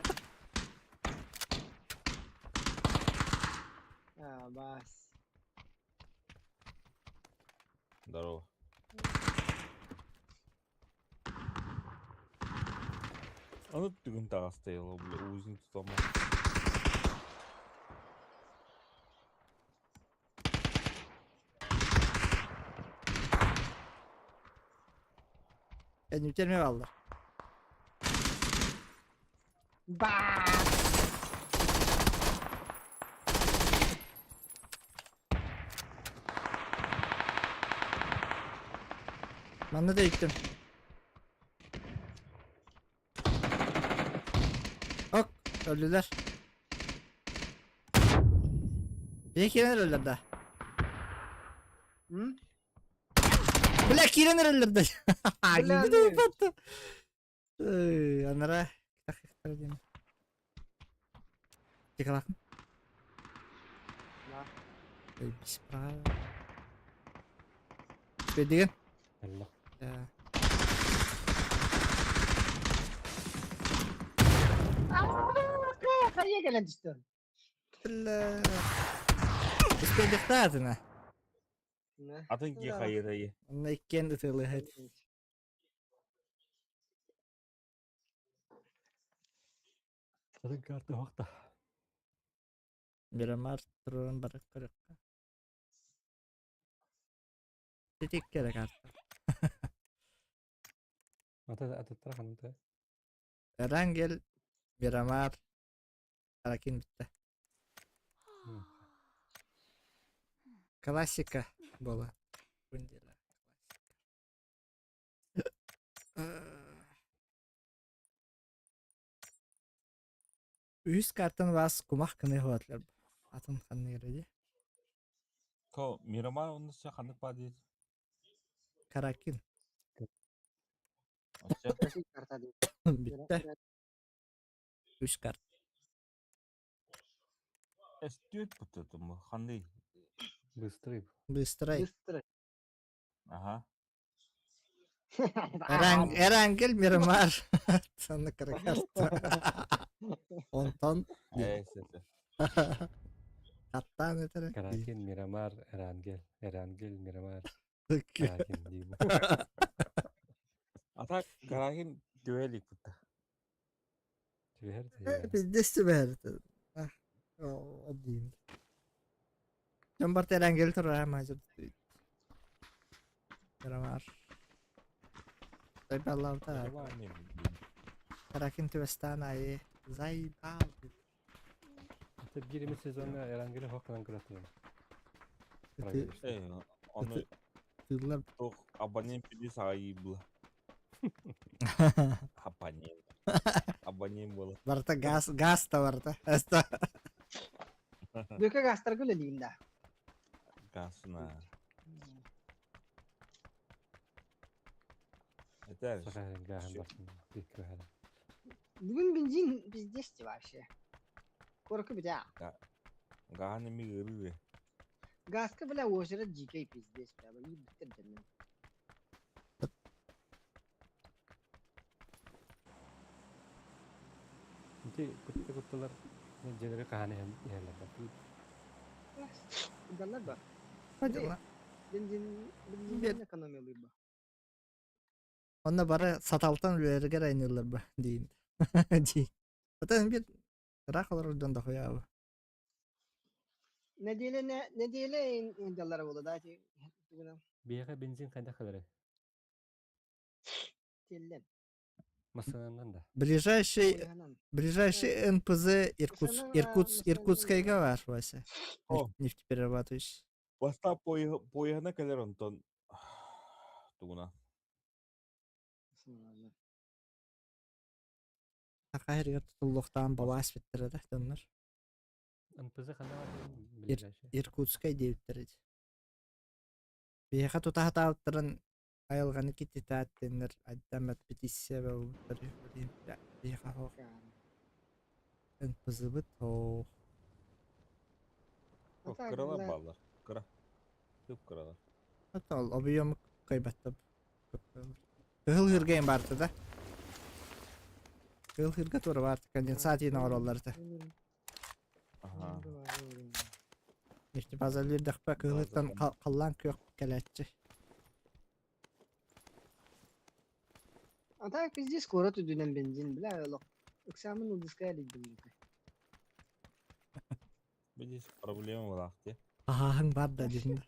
А, бас.
Здорово. Аны түгүн таҕаста бля узник тутама.
Энүтерме баллар.
Бас!
Манна да иттим. Ок, öldüler. Bir киирэн эрэллэр да.
М?
Бля, киирэн эрэллэр да.
Бля,
Киирдэ
не.
батта. Эй, анара. Диэн. Тикалах.
Да.
Эй, бис права. Бедиген.
Алла.
Да.
Хайа кэлэн түстүн.
Бля. Испедихтаатына.
Атын ки хайырайы.
Онно иккиэн ытыалыһыт.
Атын карта хохта.
Мирамар туран барак көрөккө. Титик керек карта.
Ата ата ханта.
Эрангел, Мирамар, Аракин битте. Классика была. Күнделі. Классика. Үс картан вас кумах кыны хуатлар. Атын ханны кереди.
Ко Мирамар онны се ханнык ба дейт.
Каракин.
Оsse
Карта дейт.
Битте. Үс карт.
Эстүт бутутум ханны.
Быстрый.
Быстрый.
Быстро.
Ага.
Эрангел Мирамар. Санны каракарта. Онтон.
Э, сete.
Хаттан өтөрө.
Каракин, Мирамар, Эрангел. Эрангел, Мирамар, Каракин дейм.
Ата Каракин дүэлик бутта.
Түбэр
Пиздец түбэр. Обдин. Дьон барта Эрангел турар мажыр. Мирамар. Зайбаллавта. Каракин түбэстан айы. Зайбал.
Ата бирими сезонна Эрангел хохтан көрөтүм.
Э, оны
Тыллар.
тох абонент пиди саайы была. Абонент. Абонент было.
Барта газ газ та барта. Эста.
Бүкө гастар гүлө дейм да.
Гасына. Это
Бүгүн бензин пиздец вообще. Корку бля.
Ганы ми гыры.
Газка бля озеро дикий пиздец бля. Ебать дермен.
Ити кутта кутталар желери каханы хем иһэллэр.
Даллар ба.
Хадила.
Бензин бензин экономиялый ба.
Онна бары саталтан үлэригэр айнылар ба дейин. Ди. Атын бир ыраах олорордон да хуябы.
Неделе не неделе даллар болду да. Бүгүн
Биэхэ бензин кайда калары?
теллен.
Массыынанан да.
Ближайший
Поеһынан.
ближайший НПЗ Иркутск
Массыынанан,
Иркутск
массыынанан.
Иркутскайга баар, Вася.
О.
Нефтеперерабатывающий.
Бастаан поеһына кэлэр онтон тугуна
Массыынанан.
Саха сиригэр тутуллуохтаан балаас бүттэрэ да дьоннор.
НПЗ ханна баар ближайший?
Иркутскай диэбиттэр ити. Биһиэхэ тута сатаабыттарын айылҕаны кититаат диэннэр айдаммат петиция буолбуттар биһиэхэ оһох НПЗ-быт оһох
Кыралар бааллар. Кыра. Кып кыралар.
Ол объем кыайбаттар. Кыһыл хыргайын баарта да. Кыһыл хырга туора баарта конденсат иин оҥороллор этэ.
Аха.
Нефтебазалыырдахпа кыһылыттан халлаан күөх кэлээччи.
А так пиздец куорат үрдүнэн бензин, бля, олох экзамен ылдыска илийдим.
Видишь, проблема была где?
Аһааһын бар да дьиҥ.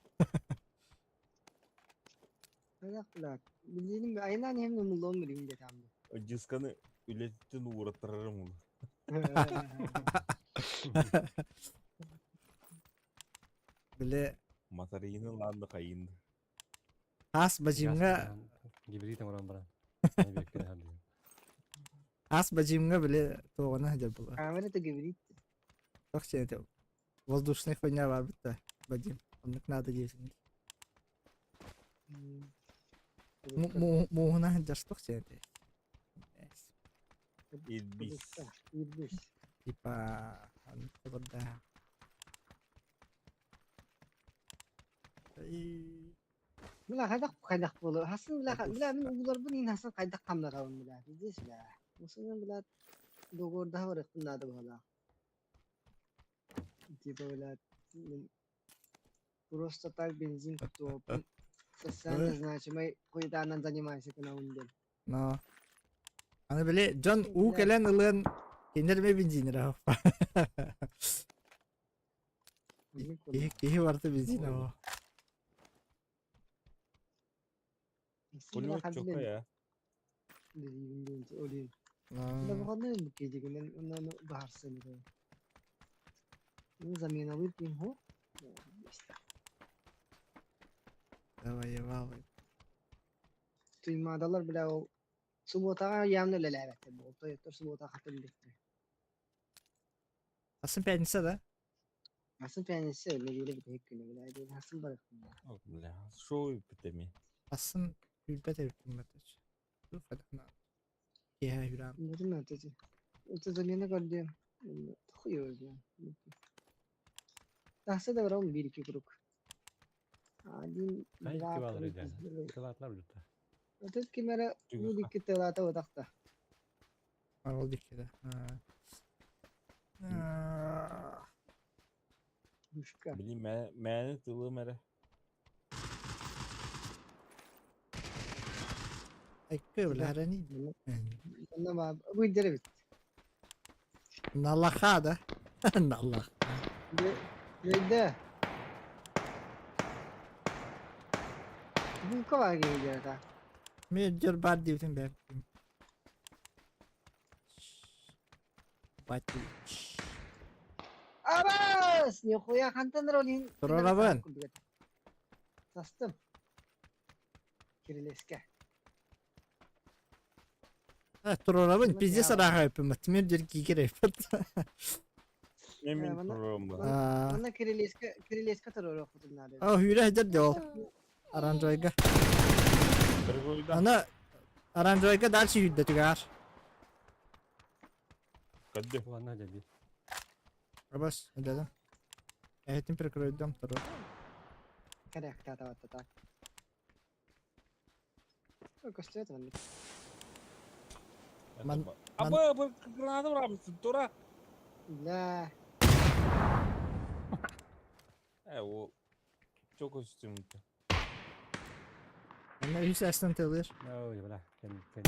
Хайдах бля, бензиним айынан иһэн умуллуом билигин диэтээм.
Дисканы үлэтиттэн уураттарарым ол.
Били
Матарыйыны лаанды хайын.
ас бажимҥа
Гибрид оҥорон баран.
Ас бажимҥа били туоҕуна сылдьар буолар.
Камера это гибрид.
Туох сиэн этэ воздушный хуйня баар да Вадим. Оннук надо диэсин. Мууһуна сылдьар туох сиэн этэ.
Ирбис.
Ирбис.
Типа оннук холордаах.
Бля хайдах хайдах буолуо хасын бля бля мин ууларбын иһин хасын хайдах хамнарабын бля пиздец бля Мусунан бля договордаһа барыахпын наада быһалаах типа бля мин просто так бензин кутуоппун социально значимай хуйдаанан занимайся гынабын диэн
Но аны били дьон уу кэлэн ылыан кинилэр эмиэ бензинирэ Киһи киһи барыта бензин оо.
Пулемет чокая.
Заменалыыр ким хо?
Завоевал.
Туймаадалар бля ол субуотаҕа явно үлэлээбэттэр буол. Тойоттор субуотаҕа хатын билбэттэр.
Атын пятница да?
Атын пятница нэдиэлэ бүтэһик күнэ бля атын барыахпын
Бля, шоу эпитеми.
Атын билбэт эбиппин баттач. Киэһэ хүрээн.
Бутун аты. Это замена көрдүм. Хуй его знает. Тахса да барам бир iki круг. Один, два, три, Отут ким эрэ бу дикки тылаата утахта.
Ол дикки да.
Мушка.
Блин, мээнэ тылым эрэ.
Эккэ билэрени.
Онно бу идеребит.
Налаха да? Налах.
Бейде. Булка бар киһи
Мен дьөр бар диэбитин бэйэм. Бати.
Абас! Нихуя хантан ролин.
Турарабын.
Састым. Кирилеске.
Турарабын пиздец арааһайпын тимир дьэр киикер эппит.
Мен турарым ба.
Манна кирилеске кирилеске туруорохпутун наада.
О, хүрэ сылдьар дьол. Оранжойга. Аны оранжойга дальше хүрдэ түгээр.
Кадды.
Ладно, дяди.
Абас, дядя. Этим прикрою второй.
Корректата вот так. Көстүбэт маннык.
Ман-
Аба, бу граната бырабысын, тура.
Да.
Э, ол çok üstümde.
Ана үс астан тылыр.
Ой, бля, кэн кэн.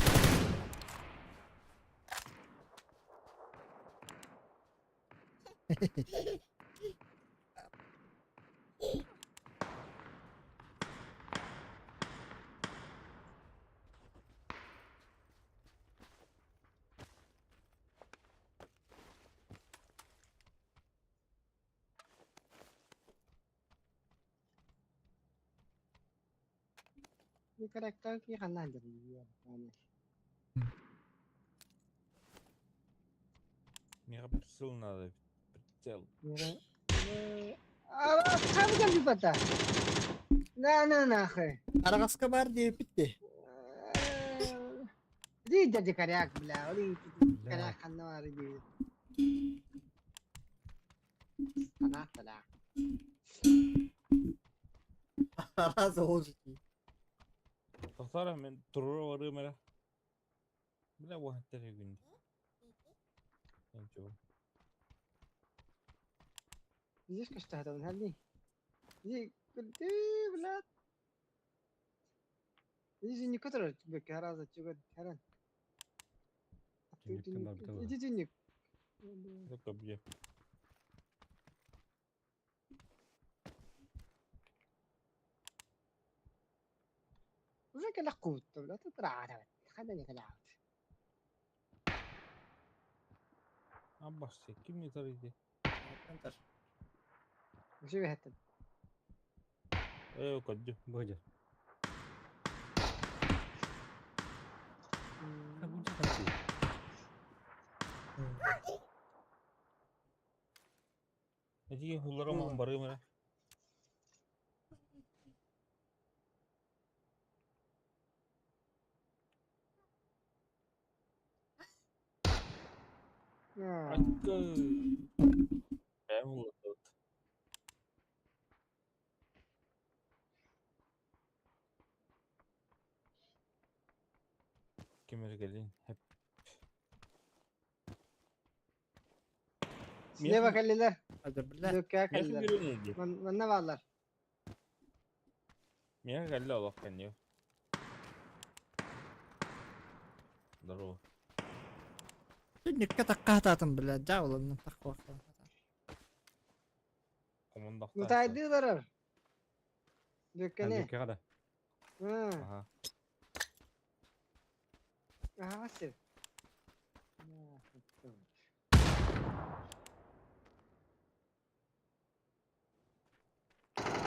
Дикаряктан ки ханна дыр.
Мне прицел надо. Прицел.
Хам кем бата. На на нахуй.
Арагаска бар диye bitti.
Ди дикаряк, бля. Олин дикаряк ханна бар ди. Ана бля.
Araz olacak.
Тохтара мен туру барым эрэ. Бля уһаттар күн. Ничего.
Здесь каштатан хали. Ди культи, бля. Здесь не который тебе хараза чего харан.
Түннүктен барбыта буолар.
Иди түннүк.
Это бье.
Уже кэлэх куутта, бля, тут рада. Хада не кэлэт.
Аббас, ким не тарыйды?
Уже бэхэтэн.
Э, коддю.
Бу дьэ. А бу дьэ ханты.
Эти хуллара ман барым эрэ. Айка. Бэм хуллар. Ким эрэ кэлин. Хеп.
Слева кэллилэр.
Hadi бля.
Lökkä
Меха
кэллилэр.
көрүнү.
Манна бааллар.
Меха кэллэ олох кэннио. Здорово.
Түннүккэ такка бля. Жауланным такка.
Командахта.
Мутайдыылар. Lökкэни.
Бүккэ да.
Ага.
Ага, сир.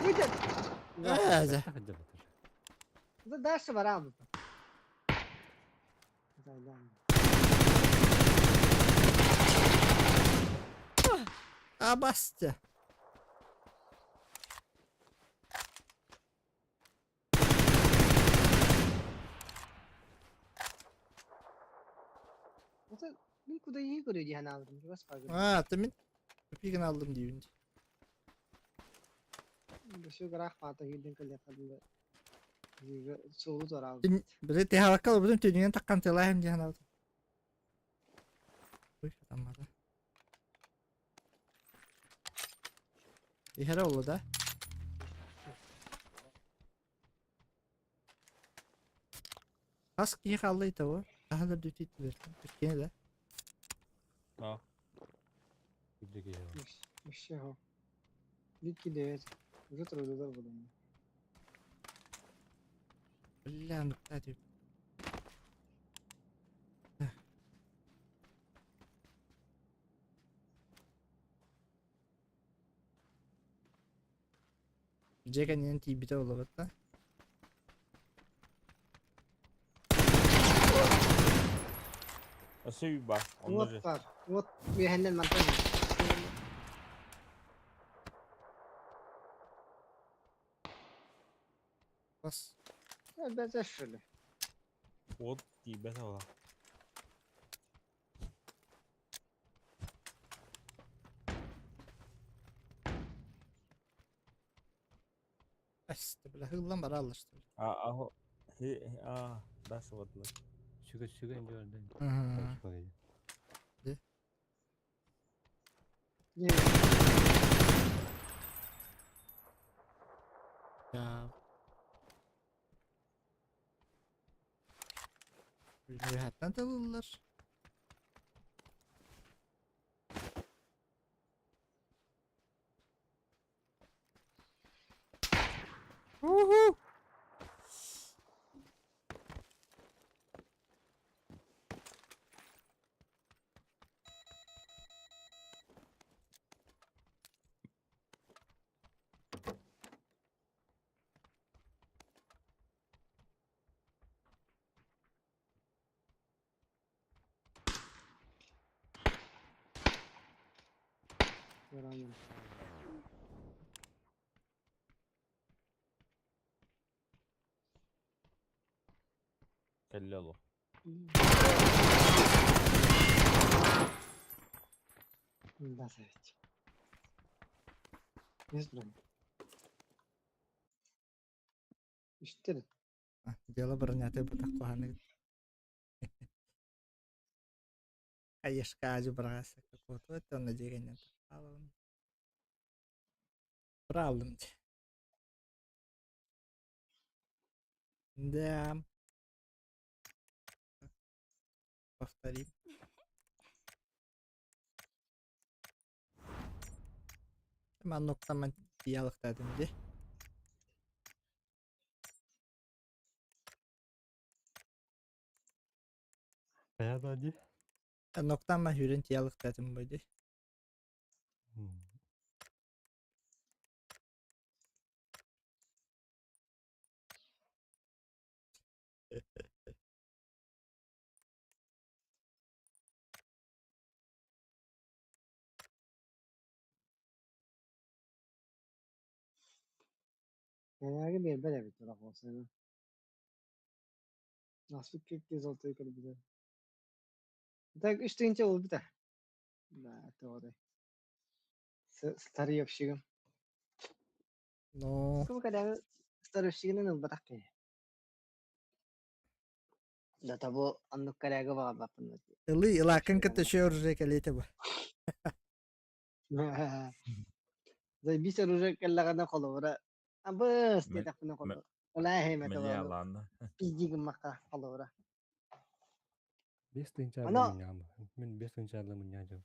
Выйдет.
Ээ,
Тахадьа батыр.
Да дальше барам. Да, да.
Абастя.
Это мен куда ей көрө диэн алдым. Бас багы.
А, ты мен пигин алдым дейін.
Бу грах пата хилден кэлэ калды. Суолу торал.
Бile tehавакал будун түнүгэн таккан телаем диэн алдым. Ой, адаммада. Ихера олу да? Хас кихи халлы итабы. Ахалар дүтит бердим. Түркене да.
А.
Бүккэ.
Вообще хо. Вики девять. Уже трудодар буду.
Бля, ну кстати. Джека не тибите олабатта.
Өсөй ба. Онно
Вот
же.
бар. Вот мехеннен мантан.
Бас.
Бәзә шулы.
Вот тибет ала.
Эс, бля, хыллан бара алышты.
А, а, хе, а, дальше вот.
Сүгэ сүгэ инде бардан.
Ага.
Не.
Ya. Rahattan alırlar. Uhu.
Барамын.
Кэллэ олох.
Да, Савич. Не знаю. Үстэр.
Дело бронята бутах куһаны. Хаешка ажы бырагаса какого-то онно дегеннен алын. Правдым. Да. Повторим. Манныктан тиялыктадым ди.
Хайа да дии.
Ноктан хүрен тиялыктадым бу ди.
Эйээги биэрбэт эбит турах буолсаны. Наспыт кик золотой көрбүтэ. Так үс тыһыынча буолбута. Да, тоҕо Старьевщигым.
Но
Сколько когда старьевщигынан ылбатах киһи. До того оннук коряга баҕарбаппын.
Ылый ылааккын кытта шө оружие кэлиэтэ бу.
Заебись оружие кэллэҕинэ холобура абыс диэтэхпинэ холобура. Улаа
Мне
холобура.
ладно.
Пизди гыммакка холобура.
Бес тыһыынча
Ано
мунньаҕым. Мин бес тыһыынча мунньаҕым.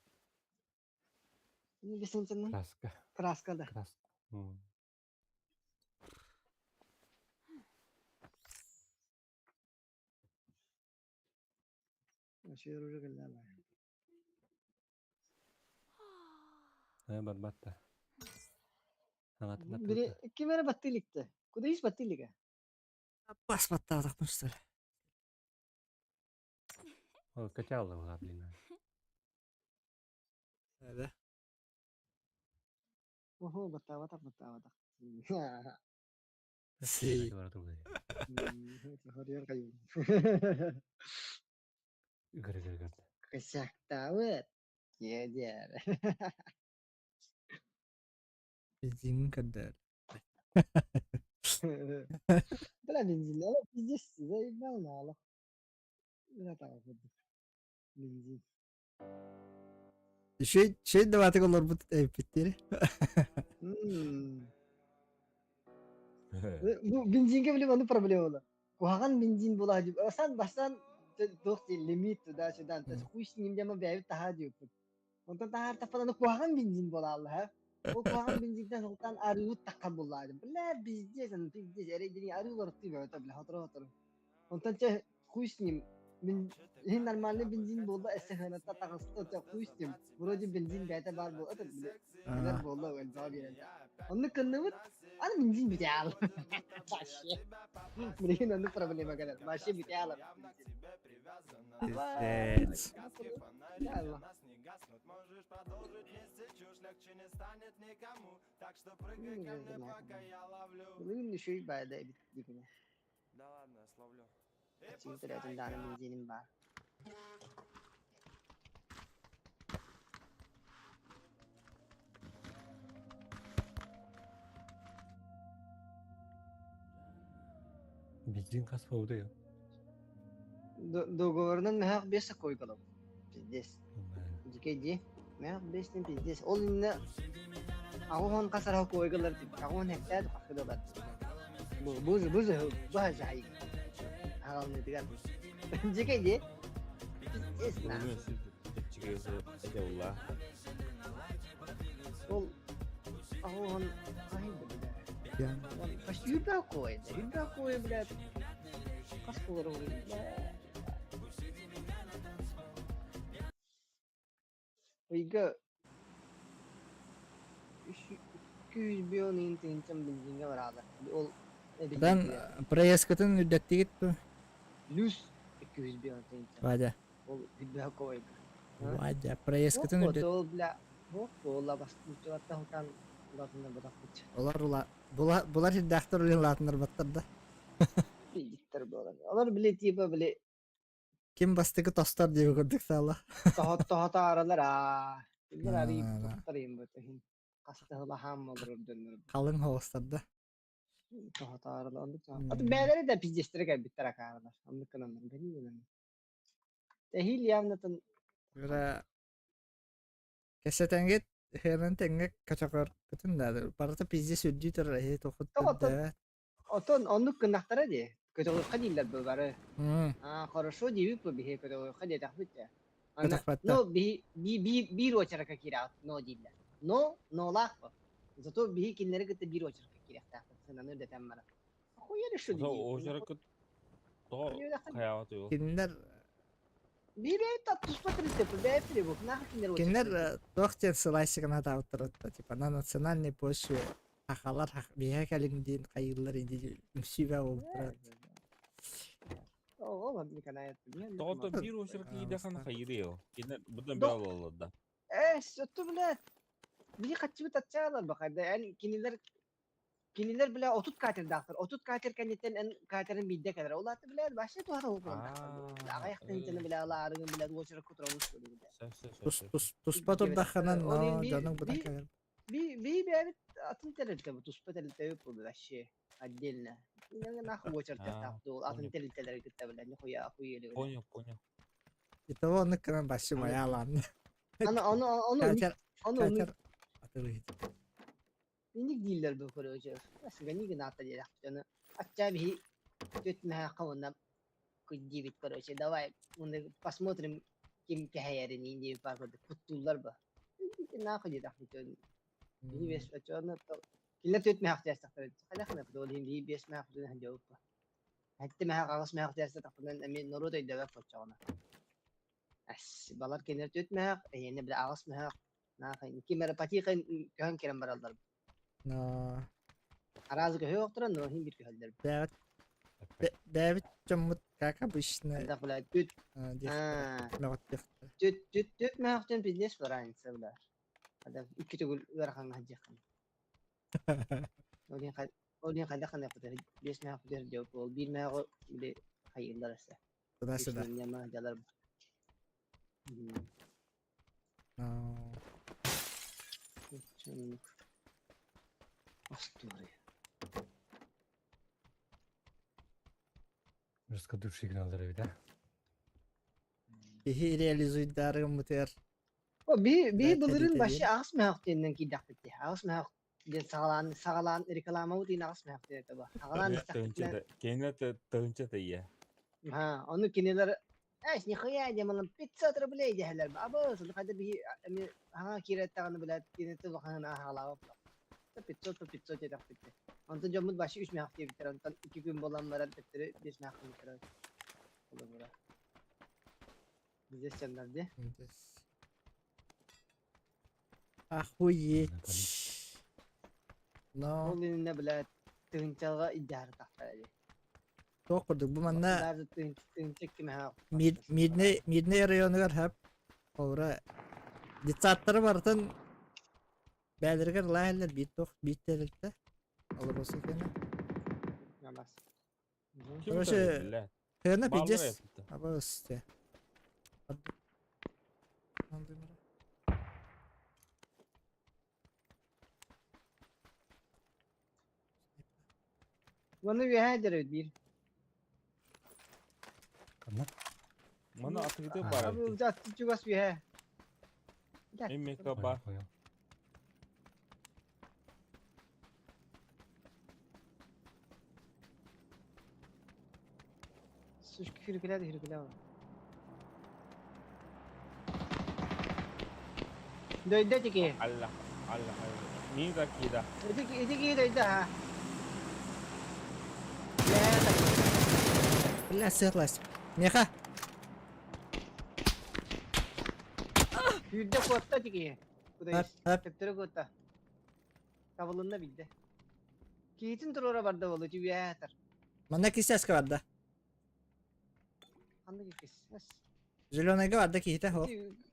бесенчэнэн
Краска.
краска да.
Краска.
Вообще оружие кэллэҕэ.
Э, барбат да. Аҥатын
Бири
атыыта.
ким эрэ баттыыликте. Куда ис баттыылигэ?
Бас баттаатахпын
Ол качалла була, блин.
Да.
Охо баттаабатах баттаабатах.
Си.
Хорьер кайым.
Гыр гыр гыр.
Косяктаабыт. Дьиэ
Бензин көрдөр.
Бля, бензин, ала пиздец, заебал на ала. Бля, так вот. Бензин.
Шей шей даватык олорбут эппиттери.
Бу бензинге билим аны проблема. Куһаҕан бензин була дип. Асан бастан туох диэн лимит туда-сюда. Хуй с ним диэн бэйэбит таһаа диэбиппит. Онтон таһаар таппан аны куһаҕан бензин буолаалла һэ. Ол куһаҕан бензинтэн сылтаан арыыбыт таххан буллаа диэн. Бля, пиздец, аны пиздец, эрэй арыылар бөҕөтө бля, сотору-сотору. Онтон чэ хуй с ним. Мин иһин нормальный бензин буолла эссе сыаната таҕыста чэ хуй с ним. Вроде бензин бэйэтэ баар буол этот били билэр буолла элбэҕи биэрэн. Оннук гынныбыт, аны бензин бүтэ Вообще. Билигин оннук проблема кэлэр. Вообще бүтэ
Пиздец.
Allah. Билигин үчүгэй баайда эбит дигинэ. Аччыгый төрөөтүн даҕаны бензиним баар.
Бензин хас буолбута я.
Договорунан мөһөөх биэс койкалап. Пиздец. Дикэй дии. Мөһөөх биэстин пиздец. Ол иннэ аҕуһун хас араһа койкалар аҕуһун хектээр хахыда бар. Бу бу бу бу жай. Аҕалнытыгар. Дикэй дии. Пиздец на. Ол аҕуһун хаһый да бля. Почти юбя кой, юбя кой, блядь. Хас болар ол, бля. Ыйга 200 тыһыынчам бензиҥҥэ бараалар. Ол
Дан проездкытын үрдэттигит бу?
Плюс 200 тыһыынча.
Вадя.
Ол билбэһэ койга.
Вадя, проездкытын үрдэт.
Ол бля. Туох буолла бастыҥчылартан хутаан улаатыннарбатахпыт.
Олар ула була булар сирдээхтэр үлэн улаатыннарбаттар да.
Пиздиттэр буолан. Олор били типа били
Ким бастакы тостор диэби курдук саала.
тоһотааралар аа. Кинилэр арыый туттар бу иһин. Хастаһылаһаам олорор дьоннор.
Халыҥ хоҕустар да.
Тоһотааралар оннук. Аты бээлэри да пиздецтэрэ кэлбиттэр акааралар. Оннук гынаннар бэлиэнэн. Эһиил явнатын
Бра кэсэтэнгит херен тэҥҥэ көтөҕөргүтүн да барыта пиздец үрдүү турар эһи тохут
Тоҕо Отон оннук гыннахтара дии. Көтөҕүөххэ дииллэр бу бары. Аа, хорошо диэбит бу биһи көтөҕүөххэ диэтэхпит ээ. Аны,
Көтөхпөттөр.
но биһи би, би, биир уочаракка киирэҕит, но дииллэр. Но, нолаах бу. Зато биһи кинилэри кытта биир уочаракка киириэхтээхпит, сыананы үрдэтэн баран. Охуя решили
Ото
диир.
уочаракка тоҕо хайаҕа туйул?
Кинилэр
Биир бэйэт туспа тэрилтэ бэйэт бу. Нахуй кинилэр
кинилэр туох диэн сылайсыгын хатаабыттар типа на национальной почве хахалар биһэ кэлиҥ диэн хайыыллар инди үҥсүүбэ буолбуттара.
Оҕо Николаев.
Тоҕото биир уочаракка киирдэххинэ хайыырый ол? Кинилэр быдан бэҕэ буолаллар да.
Ээ, сөттү блядь. Биһи хаччыбыт аччаалар бахайда. Эн кинилэр Кинилэр бля 30 катердаахтар. 30 катер кэнниттэн эн катерын биирдэ кэлэр. Ол аата бля вообще туһата уһук Аҕыйах тыһыынчаны бля ылаарыгын бля уочаракка турабыт бля.
Тус тус туспа турдаххынан но дьонуҥ быдан кэлэр.
Би би бэбит атын тэрилтэ бу туспа тэрилтэ бу вообще отдельно. Нахуй уочараттаах дуол атын тэрилтэлэри кытта бля нихуя охуели.
Понял, понял.
Итого оннук гынан башы маялаан.
Аны аны аны
Катер
аны
катер атылыйт.
Инник дииллэр бу короче. Сыгани гынаата диэтэхпит аны ачча биһи түөрт мөһөөххө уонна күйдиибит короче давай уонна посмотрим ким кэһэйэрин диэбит баар курдук куттууллар ба. Нахуй диэтэхпит биһи бес очону кинилэр түөрт мөһөөх тиэстэхтэр хайдах ол иһин биһи биэс мөһөөх дьабыппа. Сэттэ мөһөөх аҕыс мөһөөх тиэстэхпинэн эмиэ норуот өйдөбөт оччоҕуна. Эс балар кинилэр түөрт мөһөөх эйиэнэ бile аҕыс мөһөөх Наахай ким эрэ потихо көһөн кэлэн бараллар.
Но
Араас көһү охторон, но иһин биир көһөллөр.
бэйэбит бэйэбит дьоммут как обычно
Элбэх бля түт
диэхтэрэ мөҕүттүөхтэрэ.
түт түт түт мөөхтөн пиздец разница бля. Хада икки төгүл ыарахаҥҥа сылдьыаххын. Ол иһин ол иһин хайдах гыныахпытый биэс мөөхпүтүгэр дьэ ол биир мөөҕү били хайыыллар өссө.
Туда-сюда.
Ньама дьалар. Остуоруйа.
Раскадуши гыналлар эбит а.
Киһи реализуйдары гыммытыгар
О, би би
Да,
былырыын
тэрийтэриэн.
вообще аҕыс мөһөх диэннэн киирдэхпит дии. Аҕыс мөһөх диэн саҕалаан саҕалаан рекламабыт иин аҕыс мөһөх диэн этэ бу. Саҕалаан истэхпитинэ
Кэннэ тыһыынча тыйа.
Ха, ону кинилэр Эс, нихуя демонам 500 рублей дэһэлэр. Абы, хайда биһи эми хаҥа киирэттэҕинэ блядь, кинити улаханын ааһаалаабап. 500 по 500 диэтэхпит. Онтон дьоммут башы үс мөһөх диэбиттэр, онтон икки күн буолан баран төттөрү биэс мөһөх гыммыттара. Холобура. Здесь дьоннор дии.
Охуеть. Но
Ол иннинэ, блядь, тыһыынчаҕа илдьаары тахтара дии.
Туох курдук бу манна
Даже тыһыынча кимэһэ
Мирнэй Мирнэй районугар хап Ора детсадтары барытын бээлэригэр лаһэллэр биир туох биир тэрилтэ Алроса кэнэ.
Намас.
Короче, Хена пиздец. Абысте.
Маны үөһээ дьэрэ биир.
Ханна?
Маны атыгыты бар.
Аты чугас үөһээ.
Эммека бар.
Сушки хүрүкүлээ да хүрүкүлээ. Дөйдө тики.
Алла, алла, алла. Мига кида.
Ити ити ки дөйдө ha.
Бля, сырлас. Меха.
Сүүрдэ куотта тики.
Хап, хап.
Төптөрү куотта. Табылынна билде. Киитин туруора барда болу түбээтэр.
Манна кисэскэ барда.
Ханнык иккис?
Зеленайга барда киһитэ хо.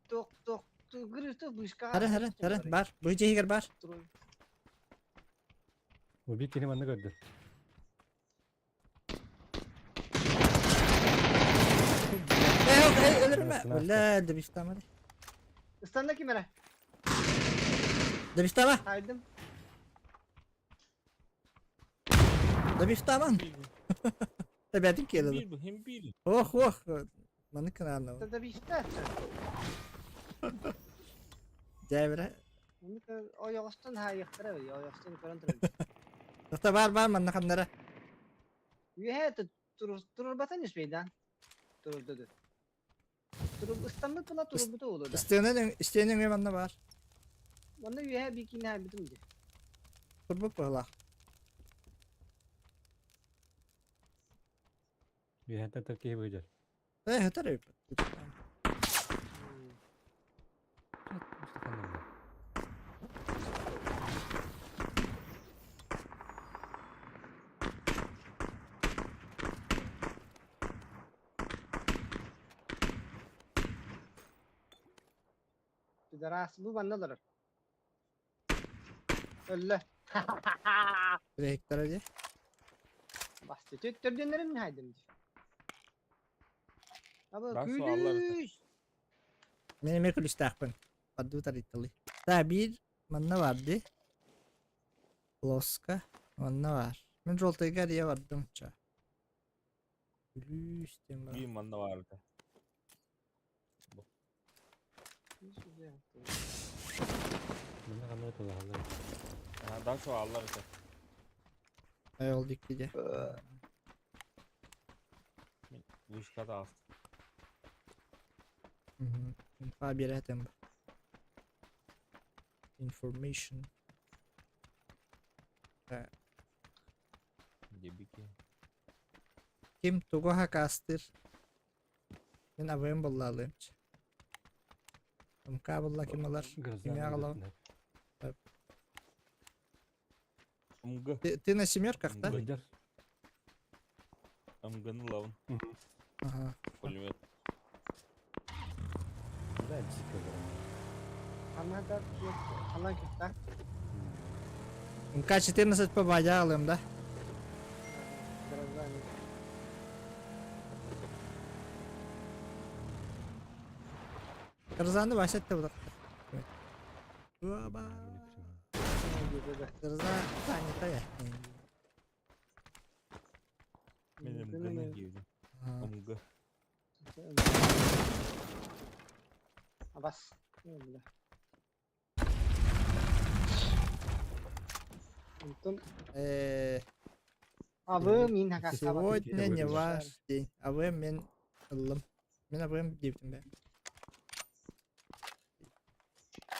Туох туох.
Хара хара хара бар. Бу дьиһигэр бар.
Убит кини манна көрдө.
Э, өлөрүмэ. Бля, добистама.
Ыстанна ким эрэ?
Добистама.
Хайдым.
Добистаман. Эбэтин келеді.
Хим хим бил.
Ох, ох. Маны кынаанна.
Добиста.
Дәбірә.
Ойоҕостон хаайыахтара ойоҕостон көрөн турар.
Тахта бар бар манна ханнара.
Үөһэ турурбатын үспейдан. Турурду. Туруп ыстаммыт була турурбута олу да.
Истиэнен истиэнен манна бар.
Манна үөһэ бикини хаайбытым ди.
Турбут быһылаах.
Үөһэттэн тар киһи быдьар.
Э, өтөр эбит.
Пидорас бу манна олорор. Өллө.
Ректор ди.
Басты төттөрдөннөрүн хайдым ди. Аба
Бас суаллар.
күлүс.
Мен эме күлүстаахпын. Падду тарытталы. Та бир манна бар ди. Плоска манна бар. Мен жолтайга рия бардым ча. Күлүс дем бар.
Бир манна барды.
Манна ханна тулаһаллар.
Да суаллар это.
Ай ол дикки де.
Вышка да аст.
Инфа беретем. Information.
Дебики.
Ким тугу хакастыр. Мен абайым боллалымч. Ымка болла ким алар. Ким яғалау.
МГ.
Ты, ты на семерках, да?
Быдьар.
МГны лавын.
Ага.
Пулемет.
Да, дикий
Ханна ханна кытта.
МК-14 по бадялым, да?
Граждане.
Кырзаны басетті бұдақ. Оба. Кырза занята я.
Мен МГны кийдим. МГ.
Абас. Антон Абы мин хакастаба.
Сегодня не ваш день. А вы мен ыллым. Мен абым дептім бе.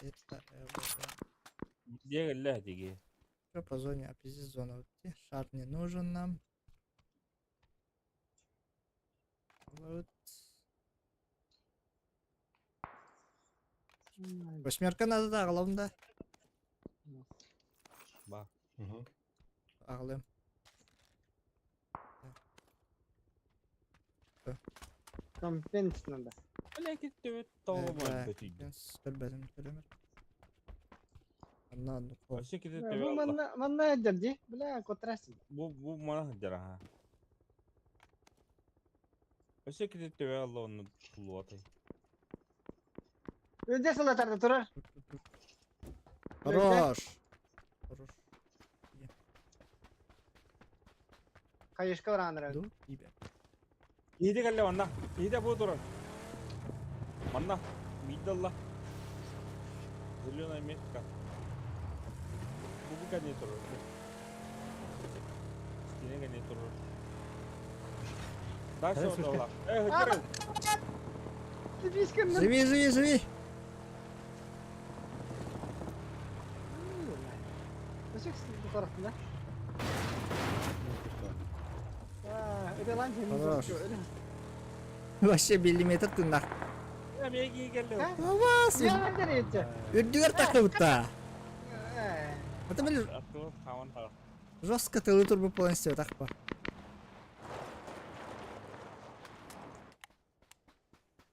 Это ЛВ.
Дегелле диги.
Что по зоне? А пиздец зона. Вот те. Шар не нужен нам. Вот. Восьмерка надо, да, главное.
Ба.
Ағылым.
Компенс надо.
Бля, кетти тома бөтүйдү.
Көрбәдім, көрөмөр. Анна, ну,
Вообще кетти
Бу манна манна дерди. Бля, котрасин.
Бу бу мана дера ха. Вообще кетти алла оны тулуатай.
Өде салатарда турар.
Хорош. Хорош.
Кайышка бараныр.
Ду, ибе.
Иди калле манна. Иди бу турар. Манна. Мидалла. Зеленая метка. Бу бу кане турар. Стене кане турар. Дальше отдала. Эй, хajар.
Типискин.
Живи, живи, живи.
Өсөк тарafında. Өде лан
Хорош. Вообще миллиметр тыннах.
Я меги келле.
Авас. Үрдүгэр такыбытта. Это били
Аттылып хаман тагы.
жестко тылы турбу полностью такпа.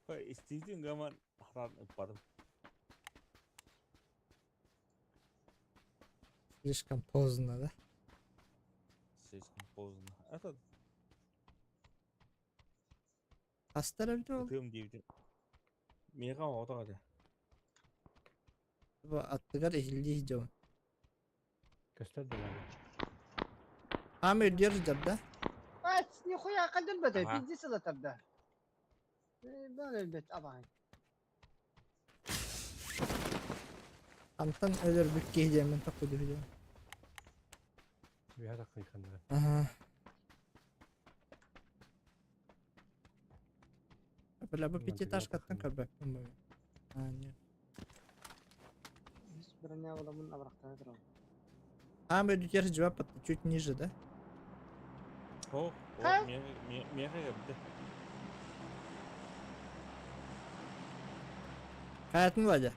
Истидин гаман хатан ыппадым.
Слишком поздно, да?
Слишком поздно. Это
Хастар эбит ол?
ытыам диэбитим. Миэхэ оҕотох этэ.
Бу аттыгар иһиллии дьон.
Көстөр да баар.
Аам үрдүөр сылдьар да?
Ать, нихуя калдырбата,
Ага.
пиздец ылатарда. Бал өлбөт абаҕай.
Антан өлөрбүт киһи диэммин тохтуу диэн.
Үөһэ таххыйханнара.
Аха. Бля, бу пятиэтажкаттан көрбөппүн бу. А, нет.
Үс броня буламын абырахтана турабын.
Аам үрдүгэр жибап чуть ниже, да?
О,
Ха?
о, миэхэ кэлбитэ.
Хаятын Вадя?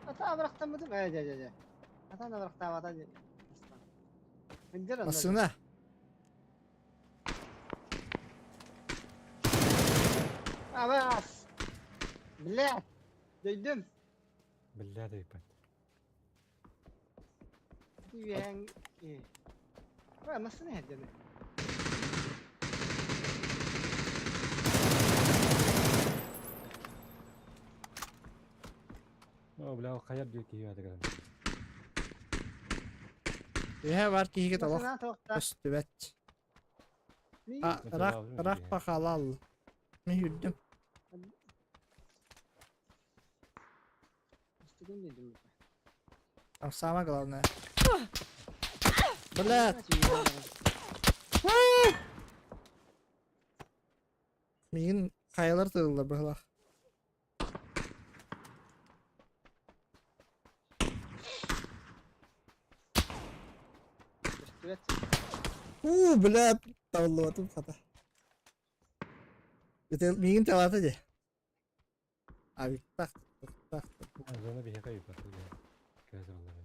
Ата абырахтаммытым ээ дьэ дьэ дьэ. Ата абырахтаабата дьэ. Сылдьар онно.
Массыына.
Абас! Блядь! Дөйдүм.
Биллээ да ыйбат.
Үөһэҥ киһи. Ой, массыына иһэрдэнэ.
О, бля, хайар диир киһи баатыгар.
Үһэ бар киһигэ толох
Массыына тоқта.
көстүбэт.
Мин
А, рах, рах пахалал. Мин үрдүм.
Истигин дедим.
Там самое главное. Блядь! Миигин хайалар тыыллар быһылаах.
Көстүбэт.
Уу, блядь, табыллыбатым хата. Это миигин талаата дии. А так, так.
Зона биһиэхэ ыйбат. Кэсаллар.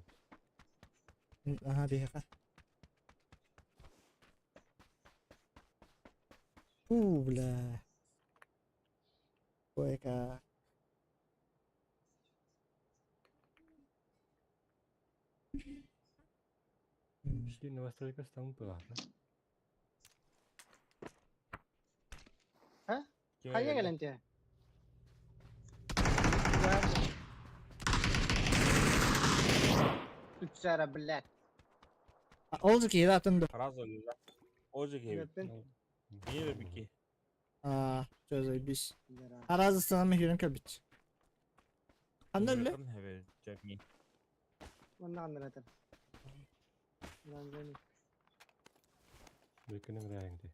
Ага, биһиэхэ. Уу, бля. Койка.
Шли новостройка станут платно.
Хайа кэлэн тиэ. Үтсара, блядь.
Ол же киһи атын да.
Сразу өллө. Ол же киһи.
Өппүн.
Биир бики.
Аа, чё заебись. Аразысынан мен хүрэн кэлбит. Ханна өллө?
Манна ханна этэр.
Бүкүнүн райыңды.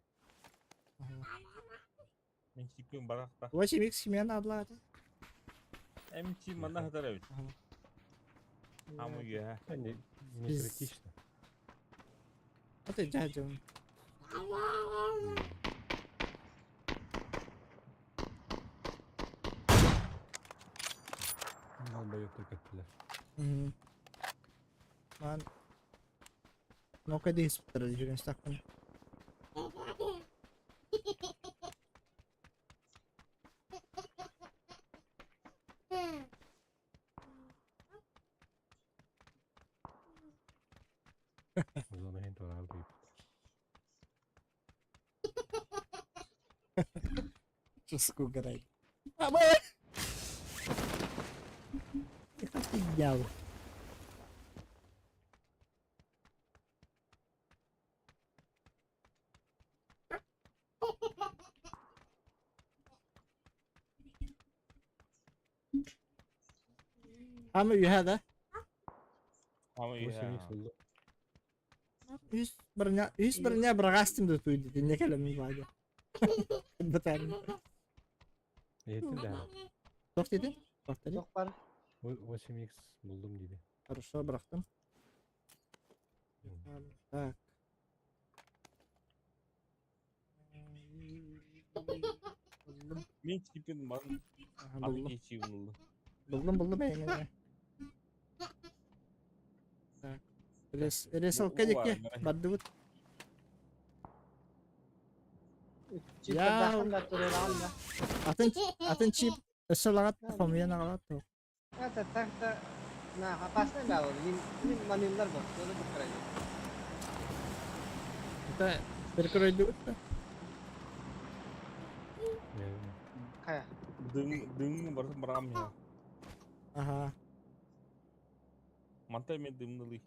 Мен чиппин барахта.
8 химияны адлаата.
МЧ манна хатар эбит. Амы үөһэ.
Не, не критично.
Это дядя.
Долбоёб көттүлэр.
Ман Нока дейсиптер жүрген стакпын.
Зона хин тураал дейт.
Жеску гарай. Аба! Поднял. Ама үһэ да?
Ама үһэ.
Үс броня, үс броня бырагастым да туйды. Не кэлэмин баага. Бытан.
Еттин да.
Тоқ деді? Тоқ деді.
Тоқ бар.
8x булдум диди.
Хорошо, бырахтым. Так.
Мин чиппин бар.
Булдум.
Аты
Булдум, булдум эйне. Так. Рес, ресалка дике бардыбыт.
Я.
Атын атын чип өссө лагат хомуйан аҕалат.
Это так-то. На, опасный баал. Мин мин маныыллар бо. Тоже буккарайдым.
Это перекройдубут да?
Хайа.
Дым дым барытын барам я.
Ага.
Манта мен дымнылый.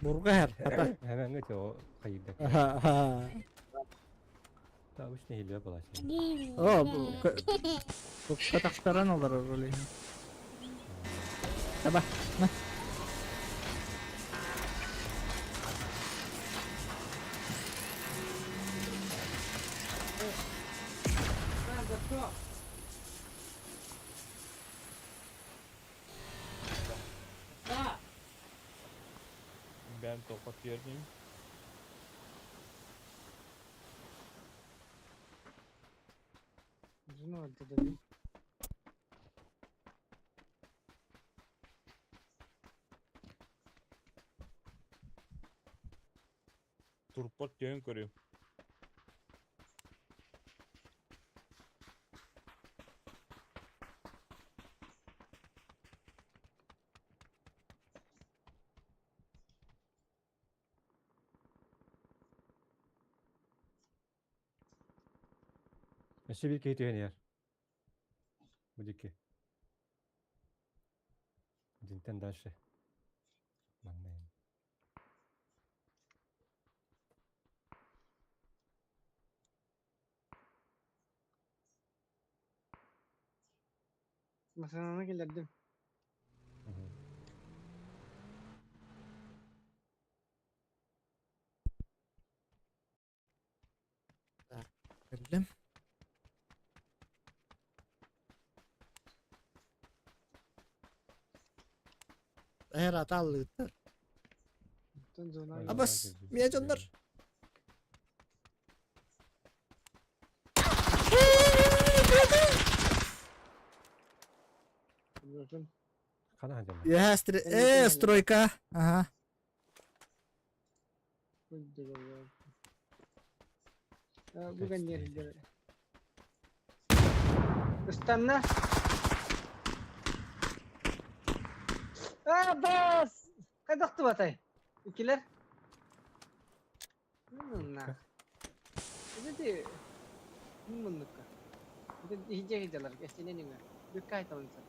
Бурга һэр, хата.
Hemen о хайда.
Аха.
Та обычно хилбэ балачы.
О, бу катахтаран олорор ол иһин. Таба, на.
Бэм тоқат бердим.
Жена дедим.
Турпот түйін көрүм.
Өссө биир киһи түһэн иһэр. Бу диэки. Динтэн дальше. Манна
Масананы келердим.
Кэллим. Эр аталлыыттар.
Тон зона.
Абас, мия дьоннор.
Хана хадьалар.
Үөһэ стройка. Ага.
Бүгін нердер. Ыстанна. А, бас! Қайдақты батай? Икилер? На. Это муннукка. Это иһдьэ хидьалар, эстенен үҥө. Бүккэ айталынса.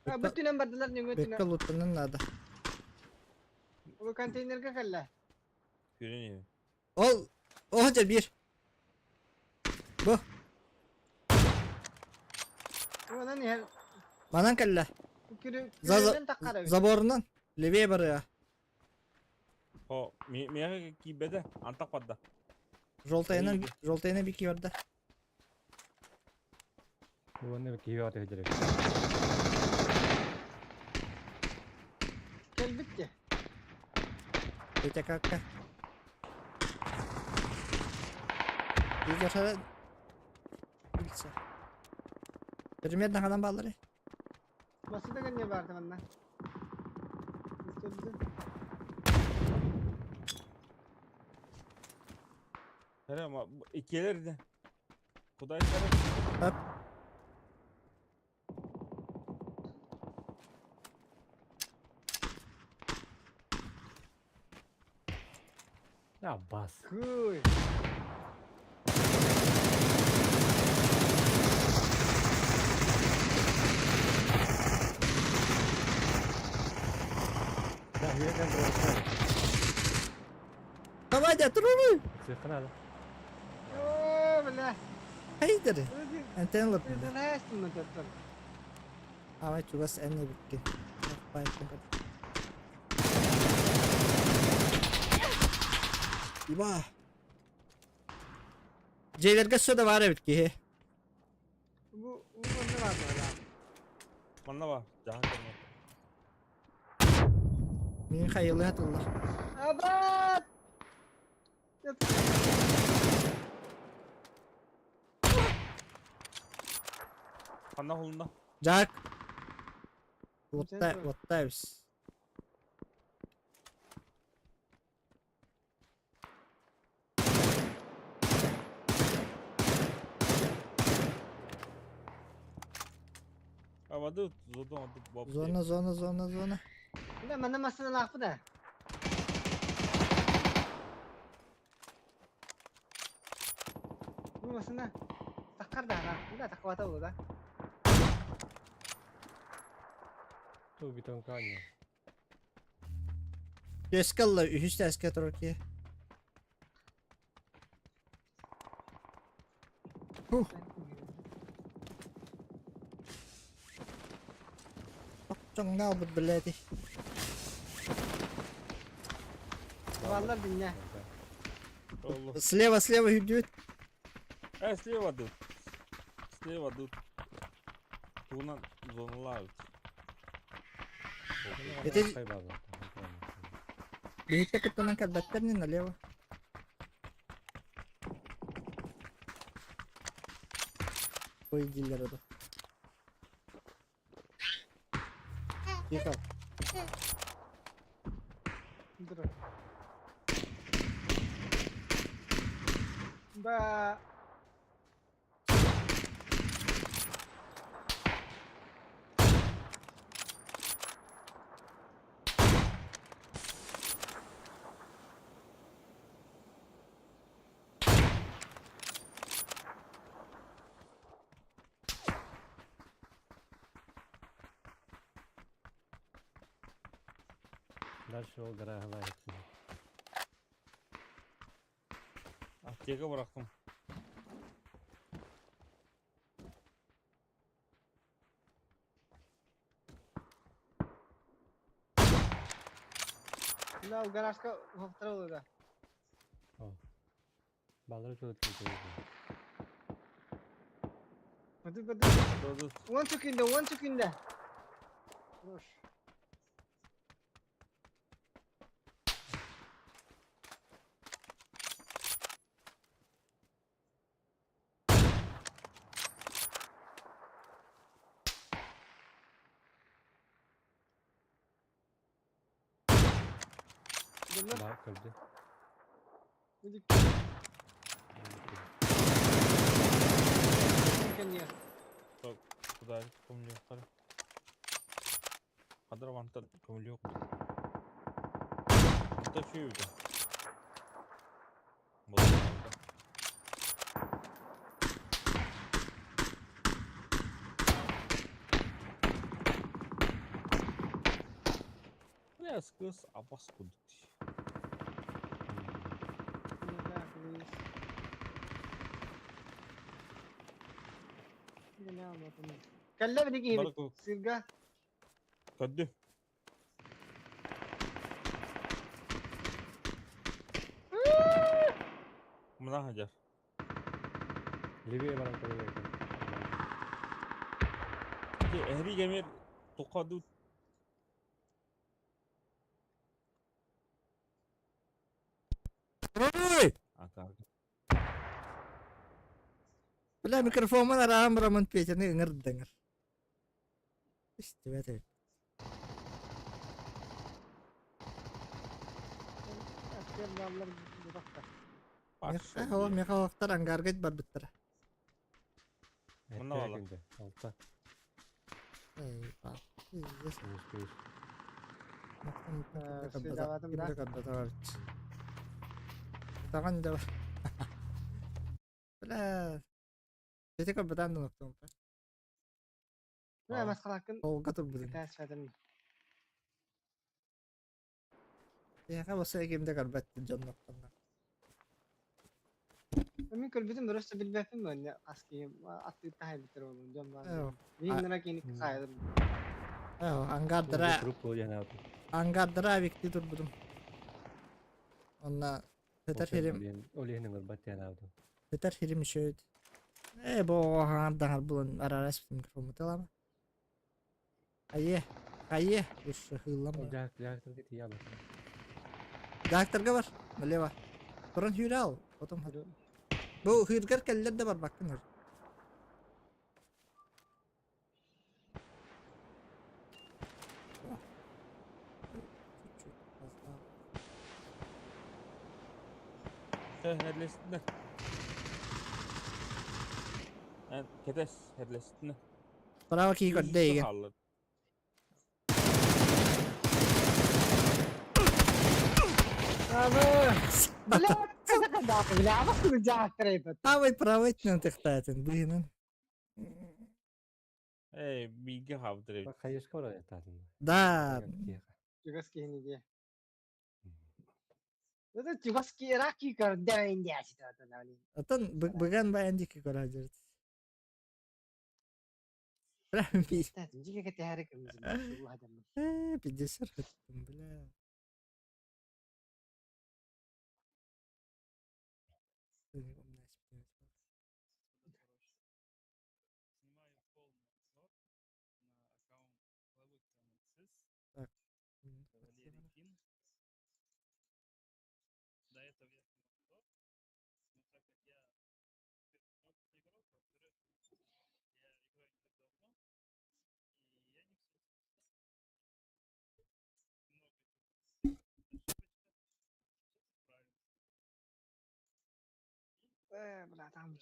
А, бу түнэн бардылар нөҥө түнэ.
Бекка луттанан надо.
Бу контейнерге кэллэ.
Күрен
Ол, о дьэ биир. Бу,
Онан иһэр
манан кэллэ.
күрү
За
күрүнэн таххара эбит.
заборунан левее барыа.
Хо, мега кибеде, антак падда.
Желтайынан, желтайынан бики барда.
Уонна киһи аты хадьалар.
Кэлбит те.
Петя какка. Видишь, Улица. Примерно ханан баалары.
Басыда не барды манна. Истебди.
Хәре, икелер де. Кудай сары.
Hop.
Я бас.
Күй.
Да, үйрен тұрар.
Давай, дядь, руби.
Сыхына да.
О, бля.
Хайдер. Антен лып.
Ты мөтөттөр.
Авай чугас энне бикки. Иба. Жейлерге сөдө бар эбит ки.
Бу бу манна бар бала.
Манна бар. Жахан көрмө.
Мин хайылы хатыллар.
Абат!
Ханна холунда.
Жак. Уотта, уотта эбис.
А воды зона
Зона, зона, зона, зона.
Бля, манна массыыналаахпыт ээ. Бу массыына таххар даҕа. Бля, таххыбата буолла да.
Ту битонканя.
Түөскэ ылла, үһүс тээскэ турар киһи. Huh. Чоҥнаабыт билээти.
Баллар динне.
Слева, слева үрдүбүт.
Э, слева дут. Слева дут. Тугунан зоналаабыт.
Ити биһиккэ кыттанан кэлбэттэр не налево. Ой дииллэр ото. Тихо.
Dur. Ба
Дальше ол гараһалаах.
Аптека бырахтым.
Мына гаражка уһуктара олорор.
Балары төлөттүм.
Быды быды. 10 секунда, 10 секунда. Хорош. Дымна.
Баа көрдө.
Куда көмүлүөктөр? Хадыр вантан көмүлүөк. Онто сүүбүтэ. Бля, кыз абас курдук дии.
Кэллэ били киһибит сыырга.
Көрдү. Мына сылдьар.
Левее баран көрөр.
Эһиги кэмир туха дуу
Ой! Бля, микрофоммун араан бараммын Петяны ыҥырдыҥыр. Истибэт эбит. Миэхэ ол миэхэ оһохтор ангарга барбыттара.
Манна бааллар.
Алта.
Эй, баар. Пиздец.
Үс.
Свидаватым да.
Таҕан да Бля. Петя көрбөтөн да оттон.
Бля, масхалаккын.
Олга турбутун.
Тәс
Эһиэхэ босса ким да көрбөт дьонноохтонно.
Мин көрбүтүм просто билбэппин манна хас киһи аттыы таһайбыттар буолуон дьон баар. Мин кини хаайдым.
Ангардара ангардара викти турбутум. Онна Петр Хирим
Ол иһин ыҥырбат диэн аабытым.
Петр Хирим үшөйт. Э бу хаҥардаҥар булан араарас микрофон Хайе, хайе, үс хыыллам.
Дьаактарга тиийэ
Дьаактарга бар, налево. Туран хүүрэ ал, потом Бу хыыргар кэллэр да барбаккын өр.
Херлестинэ. Кэтэс, херлестинэ.
Право киһи көрдө эйигин. Правый правый тыхтаатын быһынан.
Ээ, бииргэ хаалбыттар эбит.
Хайышка барар
Да.
Чугас киһини дии. Это чугас раки көрдөрөн диэчи.
Оттон быган баян диэки көрө Бля, 50 бля. Так.
Бля, там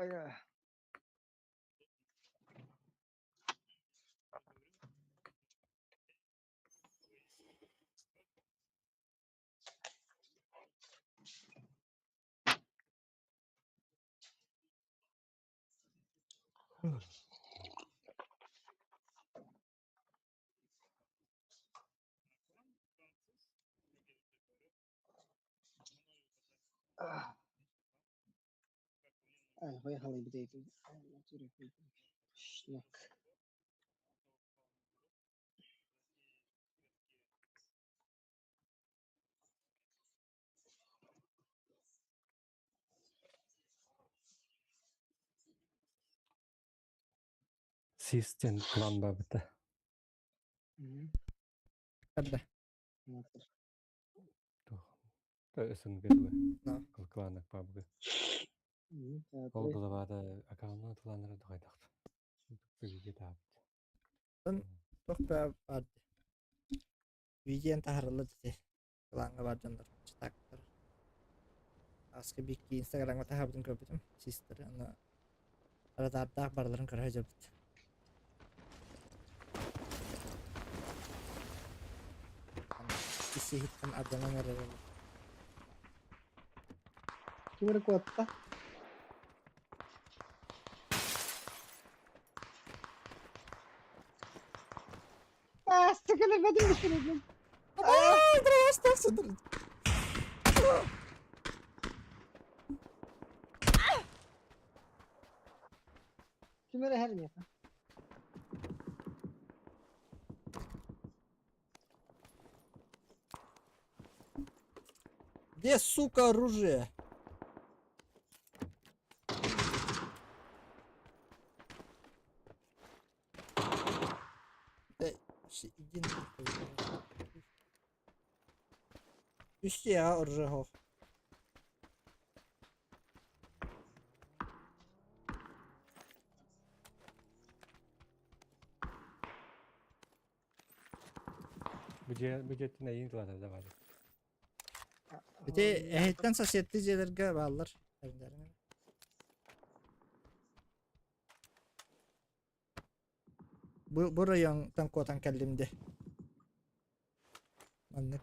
Бля. Поехали بداية.
Систен план бабыта.
Хадда.
СНГ кланак бабыгы. Ол булабада аккаунтна туланара дагайдакт. Бүгүгө таабыт.
Тохпа барды. Видеон тахарылы дити. Кланга бар дьоннор. Читактар. Аска бикки инстаграмга тахабытын көрбүтүм. Систер аны аратардаах барларын көрө жабыт. Исихиттен арданан эрэр.
Ким куотта? А, стаканы воды.
Здравствуйте.
Ким эрэ һэр миэхэ?
Где, сука, оружие? Да, иди нахуй. Үсте оружие хох.
Бюджеттин эйин тулата да бар.
Ити эһиттэн соседтыы дьиэлэргэ бааллар. Бу, бу районтан куотан кэллим де. Маннык.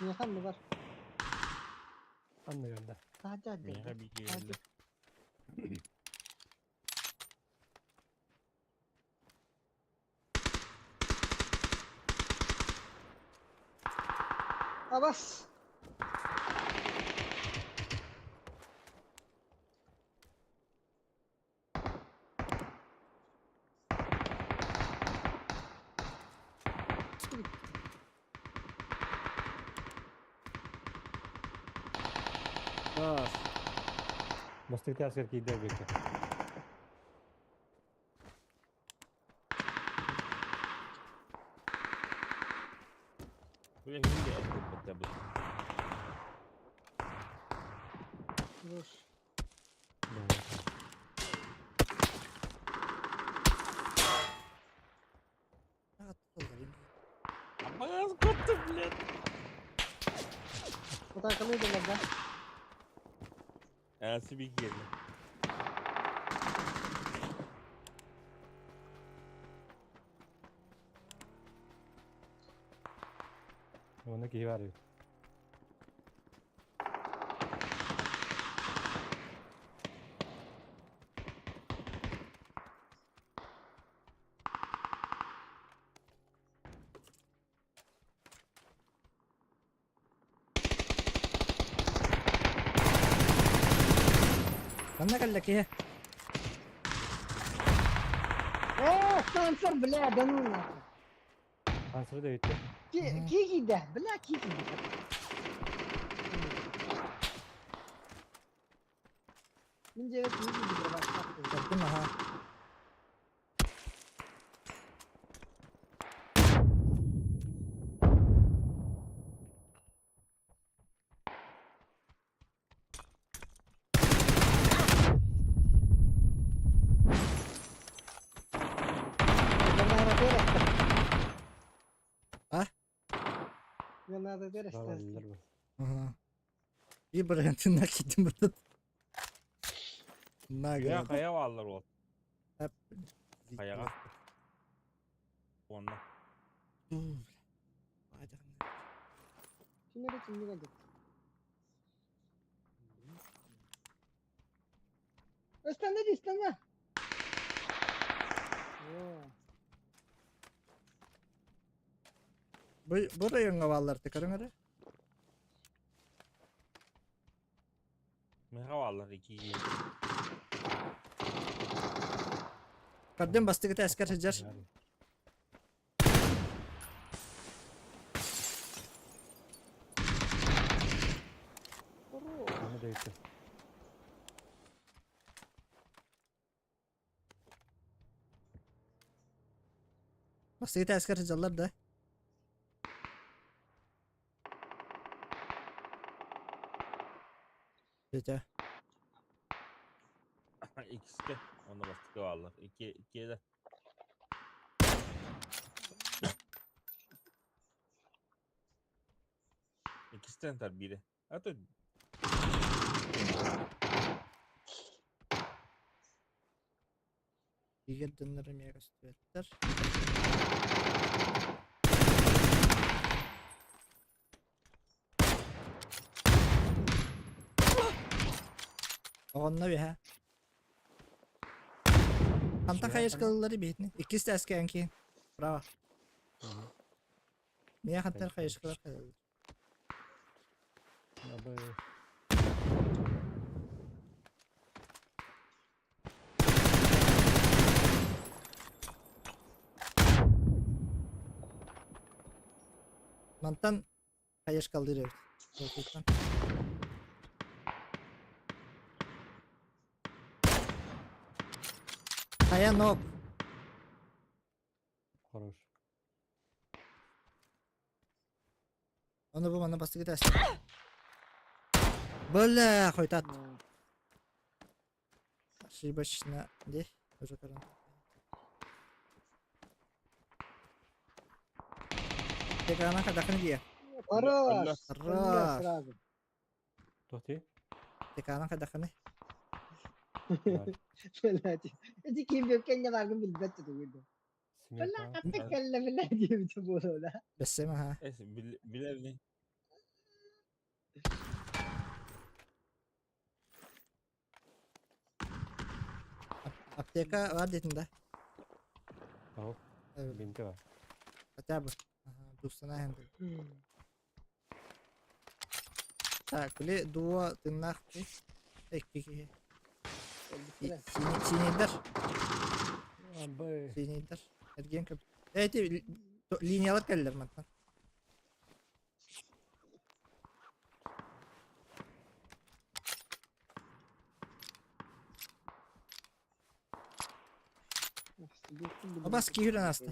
Миэхэ анныгар.
Анныгар да.
Таһырдьа
Миэхэ биир
Абас!
Бас.
Бастакы аскар киирдэ эбиккэ.
Бля, мин де
Хорош.
Абас, кот блядь.
Атакалыы да.
А, себе гель.
Оны киһи бар эбит.
Манна кэллэ киһи.
Оо, спонсор, бля, да ну нахуй.
Ансыры да бүттү.
Ки киирдэ, бля, ки киирдэ. Мин дьиэбэр киһи киирдэ,
Көрдүм аха. А?
Граната
Бу.
Ага. Bir брендин китим бутут.
Я
Нага.
хайа баллар ол.
Хап.
Хайаға. Онна.
Кинere kimlik aldı. Ыстанна дии, ыстанна. Оо.
Бу бу районга баллар текарың эрэ.
Меха баллар iki.
Көрдүм бастыгыта эскер сылдьар.
Оны да бүттү.
Бастыгыта эскер сылдьаллар да. Петя.
İkisi Onda bastıkı ballar. İki, ikiye de. İkisi de biri. Hatta
Егер дөннөрүм көстүбэттэр. Оҕонно биһэ. Хантан хайышкалылары биһитини. Иккис тээскээн киин. Браво. Мия хантан хайышкалар хайаллар.
Абы
Мантан хайышкалдыр эбит. Жолтуттан. Хайа нок.
хорош.
Оны бу мана бастыгы тээс. Бля, хойтат. Ошибочно. Де? Уже каран. Аптекаҕынан хайдаххын дии?
Хорош!
Хорош!
Сразу.
Туох дии?
Аптекаҕынан хайдаххыный?
Блядь. Эти ким бөккенне баргын билбэт тугуйду. Бля, хатта кэллэ бля диэбитэ буолуо
Бэссэм аха.
Эс билэбин.
Аптека бар диэтин да?
Ол. Бинти бар.
Хотя бы. Дустана иһэн. Так, били дуо тыыннаах икки киһи. Синийдэр. Синийдэр. Эргиэн көп. Эти линиялар кэллэр мантан. Абас киһирэн аста.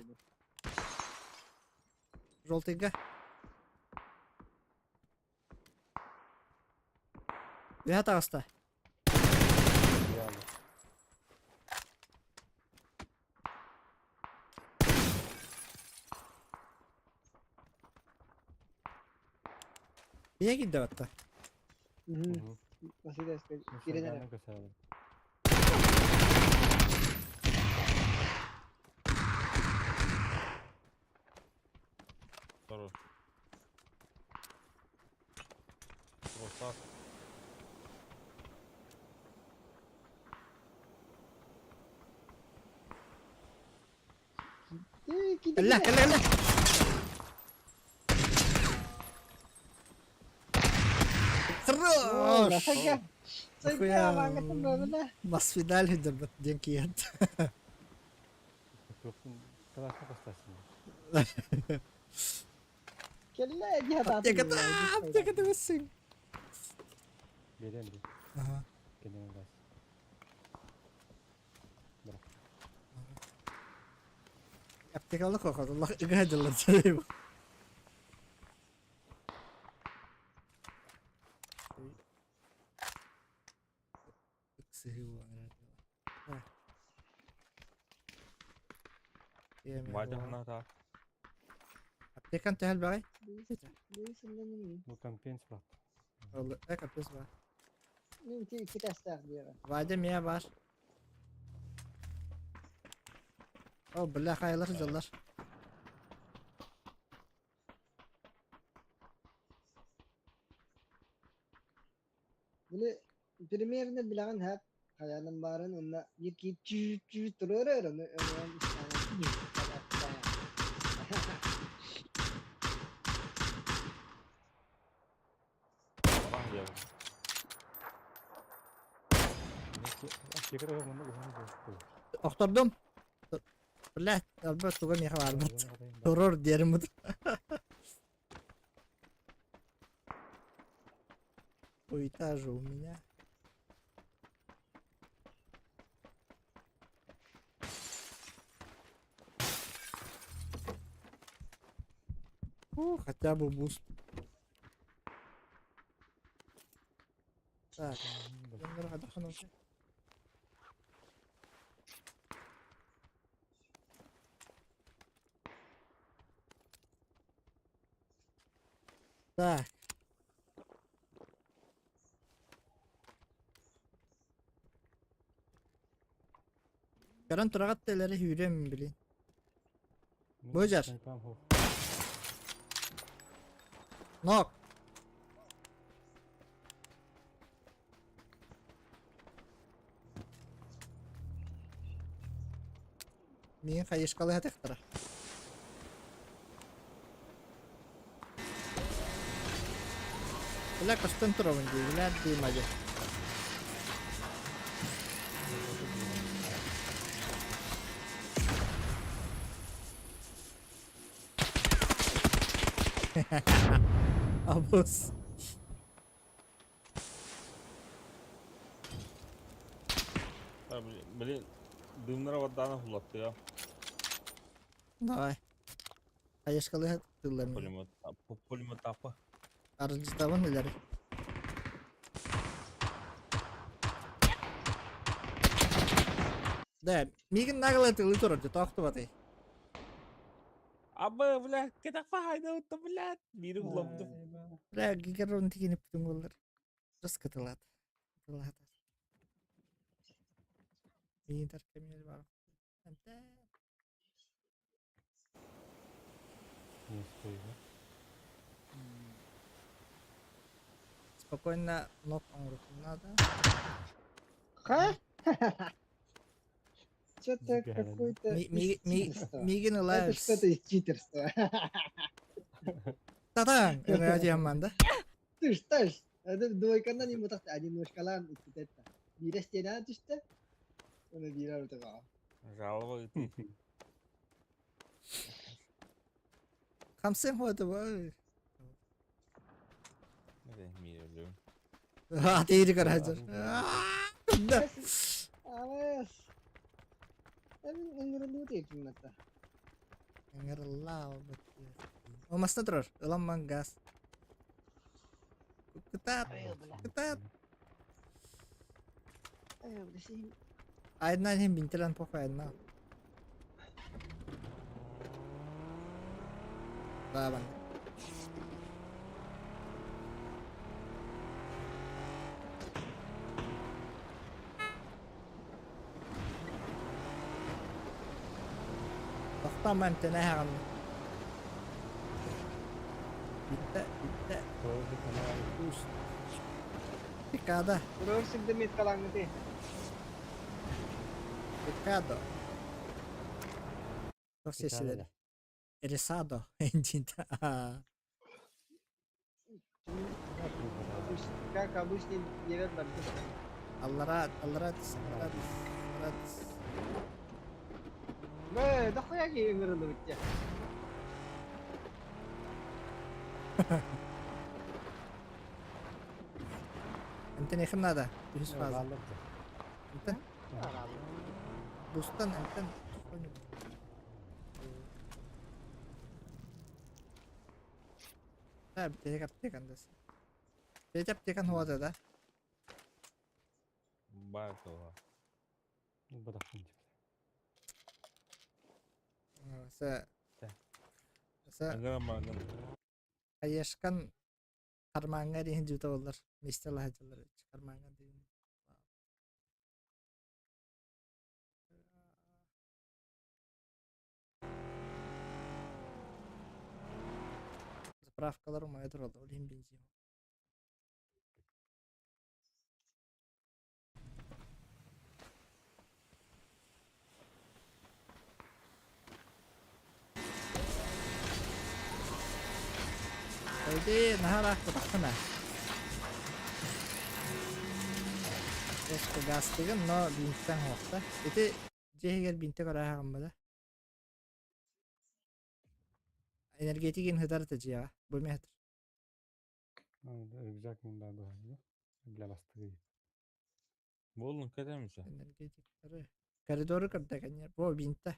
Желтыйга. Үһэ таҕыста. Бэйэ киирдэ батта.
Киирэн эрэ.
Хорош. Красавчик.
Кэллэ, кэллэ, кэллэ. Хорош! Масвидаль хүдэрбэт диэн киһи.
Кэллэ,
Аптеката, аптеката бэссин.
Берем би.
Ага.
Кенен газ.
Аптекалык хохотуллах ыга дьыллар сарайбы.
Вадя
Аптекан төһөл баҕай?
Бу компенс бар.
Ол э компенс бар.
Мен икки тастаах диэҕэ.
Вадя мия бар. О, бля, хайалар сылдьаллар.
Били примерно билэҕин һээп хайаанан баарын уонна биир киһи чүү-чүү туруорар ону өҥөөн
Охтордум. Бля, алба туга миэхэ баарбыт. Турор диэрим бут. Хуета же у меня. Фу, хотя бы буст. Так, Так. Көрөн тураҕыт да элэри сүүрүөм билин. Быдьар. Нок. Миигин хайышкалыы сатыахтара. Бля, көстөн турабын дии, билээр дии мадьы. Абыс.
Блин, дымнара бардана хулаттыга.
Давай. Хайышкалыы тыллар.
Пулемет, пулемет тапа.
Арылдьытабын илэри. Да, миигин наглая тылы турар, тоохтубатай.
Абы, бля, кэтэх пахайда блядь, биири булабытым.
Бля, гигерон тигинип бүтүн боллар. Just кытылат. Кытылат. Миин таркамел бар. Анта.
Не успею.
Спокойно ног оҥоруохпун надо.
Ха? Что-то
Зигарен.
какой-то
Ми- ми-
из
ми-
читерства.
Миигин
Это
ылаас.
что-то из читерства.
Татаң! Ыҥыраа диэмман да.
Ты что ж? Это двойканан им так одиночкалаан иккитетта. Биирэ стена түстэ. Оны биирэ ортоҕо.
Жалоба ыытыы.
Хамсыҥ хуота бу.
Мире өлүм.
Атыыры көрөдүр. Да.
Авес. Эми ыҥырылыы тиэппин
Ыҥырыллаа бу. Умаста турар. Ыламман газ. Кытаат. Кытаат. Айдынан иһин бинтелен похуй айдынан. Баабан. Тохтоон эмтэнэ эһэҕин. Бүттэ, бүттэ. Пусть. Пикада,
Урор сирдэ меткалаҥҥыты.
пикадо. Туох сиэсилэр? Эрисадо. Энджинта.
Как обычный девет барбыт.
Аллара, аллара, аллара, аллара.
Бэ, да хуя ки ыҥырылыбыт дьэ.
Эмтэн надо. Үһүс фаза. Эмтэн. Бустан, эмтэн. Да, битэһик аптекан дас. Бэйэтэ аптекан хуата да.
Бар туга.
Бадахын
Сэ. Сэ
Ыҥырамаҥын.
хаешкан кармаҥҥа диэн дьута боллар. Миэстэ лаһадьаллар кармаҥҥа диэн. Заправкалар умайа тураллар, ол иһин бензин. Өйдee, наһаа кутаххына. Эско гастыгын, но бинттен хуохта. Ити дьиэһигэр бинтэ көрөөһөҕүм бада. Энергетигин хытар дьиэҕэ. Бу эмиэ хытар.
Рюкзак мында дуһа. Бля бастыгы.
Буоллун кэтэмсэ.
Энергетиктары. Коридору көрдө кэннер. Бу бинтэ.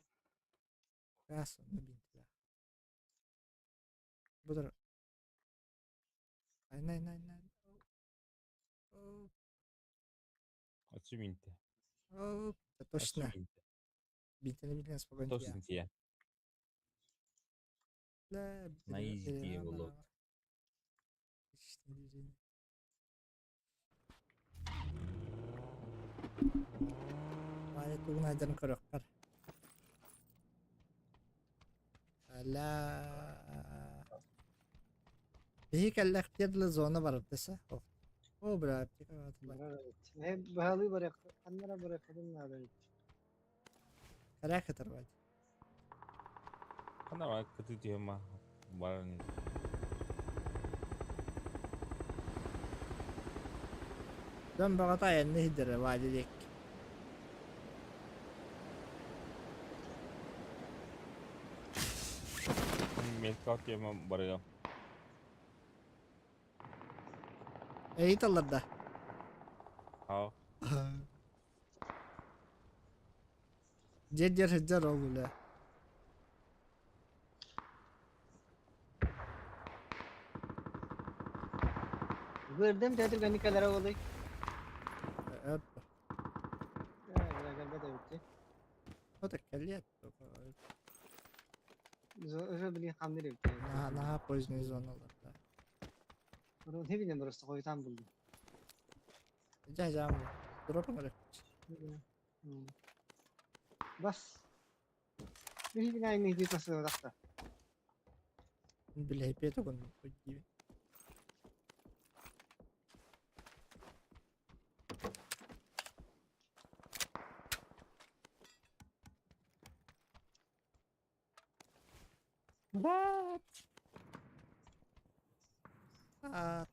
Газ онно бинтэ. Бу тур. Ай най най най. О,
Очу бинте.
о, Точно. Бинтэни билэн спокойно.
Точно тия.
Бля,
На изи тие болот.
Валя тугун айдан көрөхпөр. Аля. Биһи кэллэхпитигэр дылы зона барар дэсэ. О, бля, аптека баатылар.
Баһылыы барыах, ханнара барыаххытын наада эбит.
Кэрэ кытар баат.
Хана бар кытыы түһэм баран.
Дьон бөҕөтө айанны иһдэрэ Валя диэки.
Мелка тема барыам.
Эйит аллар да.
Хаа.
Дьиэ дьиэр сылдьар ол бля.
Көрдüm театр кэлэрэ буолуй.
Öp.
Бля, кэлбэт эбит.
Ота кэлиэт.
Уже билин хамныр эбит.
Наһаа наһаа поздний зоналар да.
Не билем просто хойутаан булдум.
Дьэ дьаам. Дроп оҥорор.
Бас. Биһиги айны дии тасыадахта.
Билэйпиэ тугун диибин. What? А,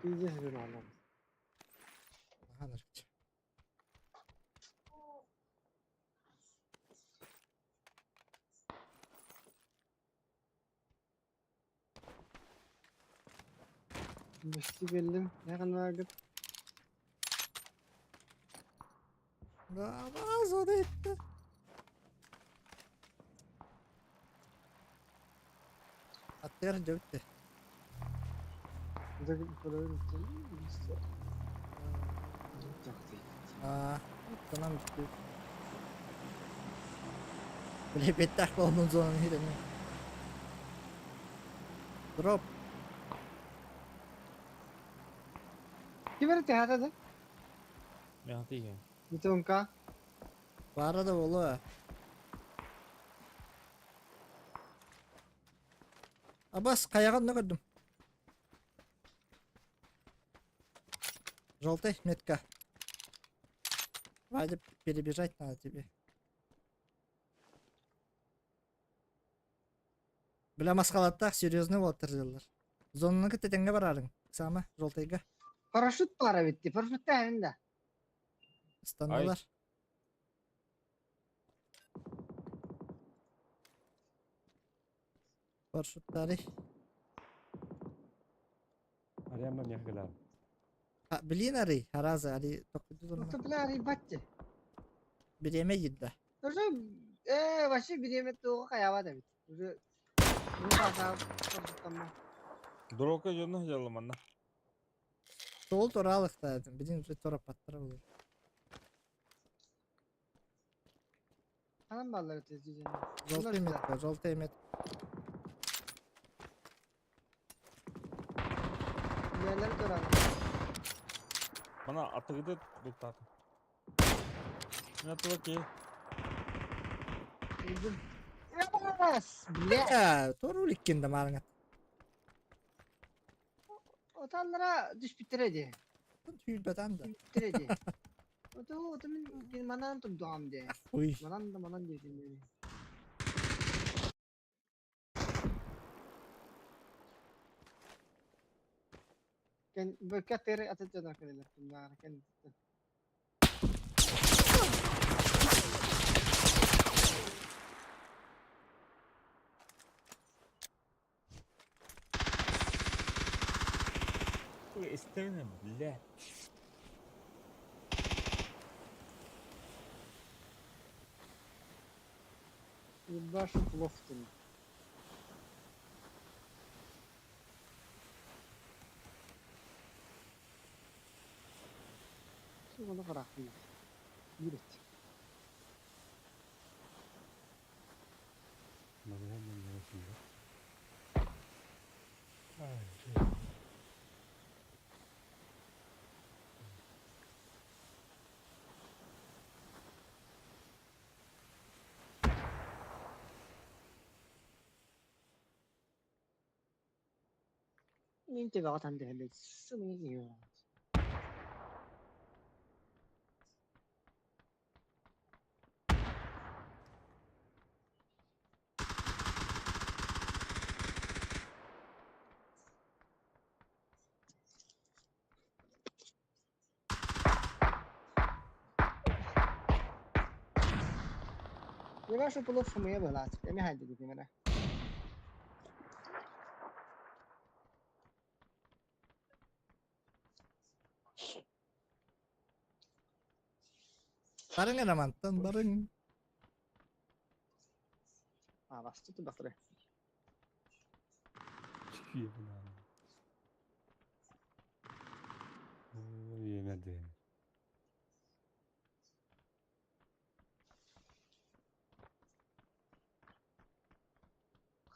Пиздец гынан.
Наһаа нарыччы.
Почти келдим. Якын
База етті. Аттыгар дьөбүттэ. Аа, танам бүттү. Биле беттах болдун зонаны хирени. Дроп.
Ким эрэ тэһэтэ
Мен тиийэн.
Бутонка.
Бара да болу. Абас каягын көрдүм. Желтый метка. Вадя, перебежать надо тебе. Бля, масқалаттақ серьезный болып тұрдылар. Зонаны кітетенге барарың. Сама, желтыйга.
Парашют бара битти. Парашют да.
Станалар. Парашюттары.
Ариамна мехгалар.
Блин, ари, хараза, ари, тоқыды
Бля, ребятти.
Биреме едді.
Уже вообще биреме туга каяба да бит. Уже ну баса парашюттанма.
Дрока жонно жаламанна.
Сол туралықта, бидин уже торап паттыра olur.
Анан баллар өтө жижен.
Желтый метка, желтый метка.
Нелер туралы.
Мана атыгыды дуктаты. Мен атыга ки.
Yes, бля.
Бля, тору ликкенде марыңа.
Оталлара түшпүттер
Түйбетан да.
Түшпүттер Ото ото мен манан турдуам де.
Уй.
Манан да манан дедим. Кен бөккә тери атып жана келелер. Кен.
Истемем, бля.
Ебашу плов тем. Суганы каракты. Yürüt.
Магазин nerесінде?
Мен те багат анда хеле. Сымы. Ебашу плов шумыя была. Эми хайды дедим.
Барыҥ эрэ мантан, барыҥ.
А, вас тут бахтыры.
Yemedi.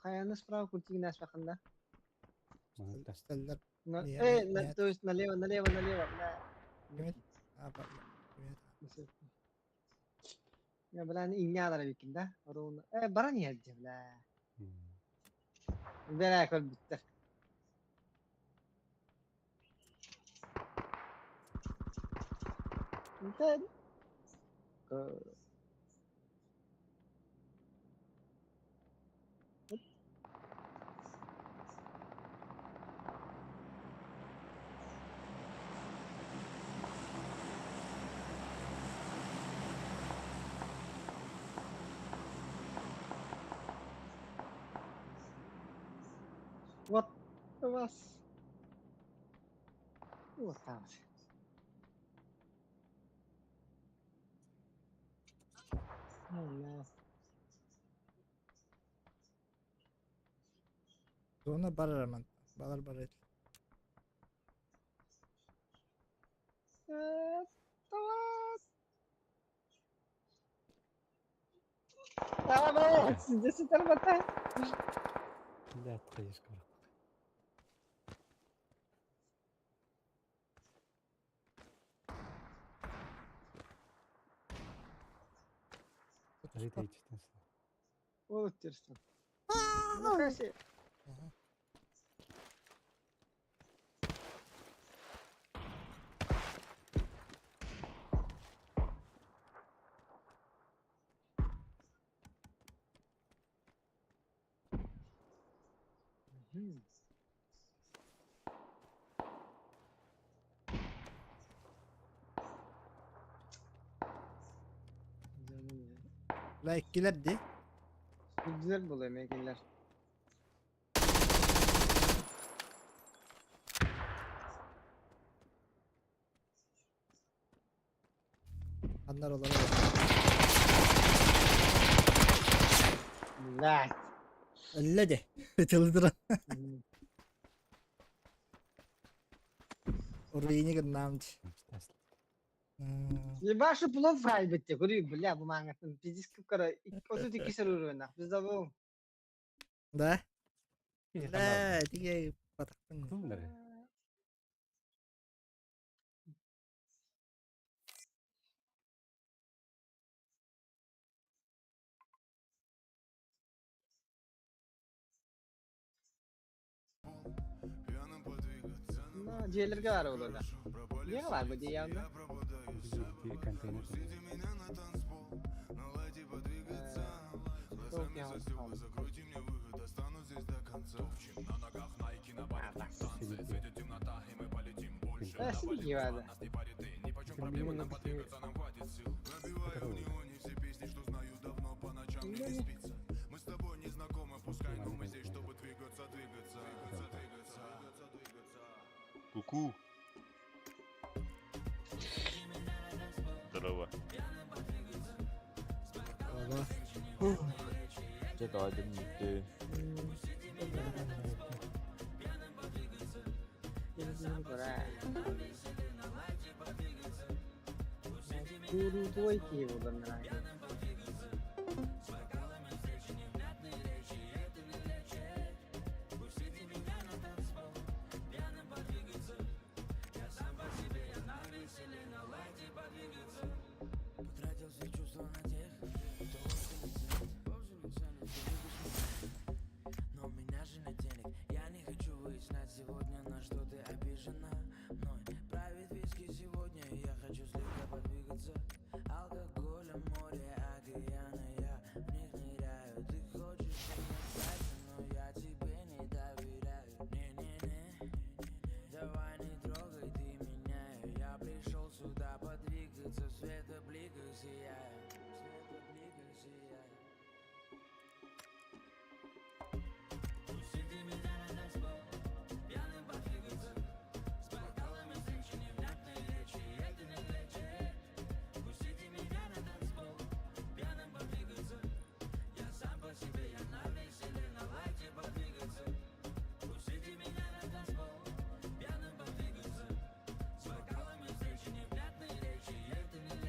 Хайаны справа культигин аспакында.
Стеллер.
Э, то есть налево, налево, налево. Я, бля, иҥҥэ эбиккин да? Оруна. Э, баран иһэрдэ, бля. Бля, көрбүттэр. Then, what was? What was? Oh no.
Зона барар мантан. Балар барар.
Давай, сидя тарбата.
Да, конечно. Арыта ичтен.
Вот терстен. Ну, хаси.
La ikkiler di.
Güzel buluyor mekiller.
Anlar olarak.
Блядь.
Öyle de. Çıldıran. Уровень гыннаамч.
Ебашу плов хайбетте, көрүй, бля, бу маңатын. Пиздец кыпкара. 32 сыр уровень. Bizde bu.
Да? Да, тиге батактың.
Дьиэлэргэ баар буолуо. Не бар бу дьиэ
Контейнер.
Сидики баар.
Ку-ку. Здорово.
Ага.
Че давай бүттү.
Куру твой киһи буолар.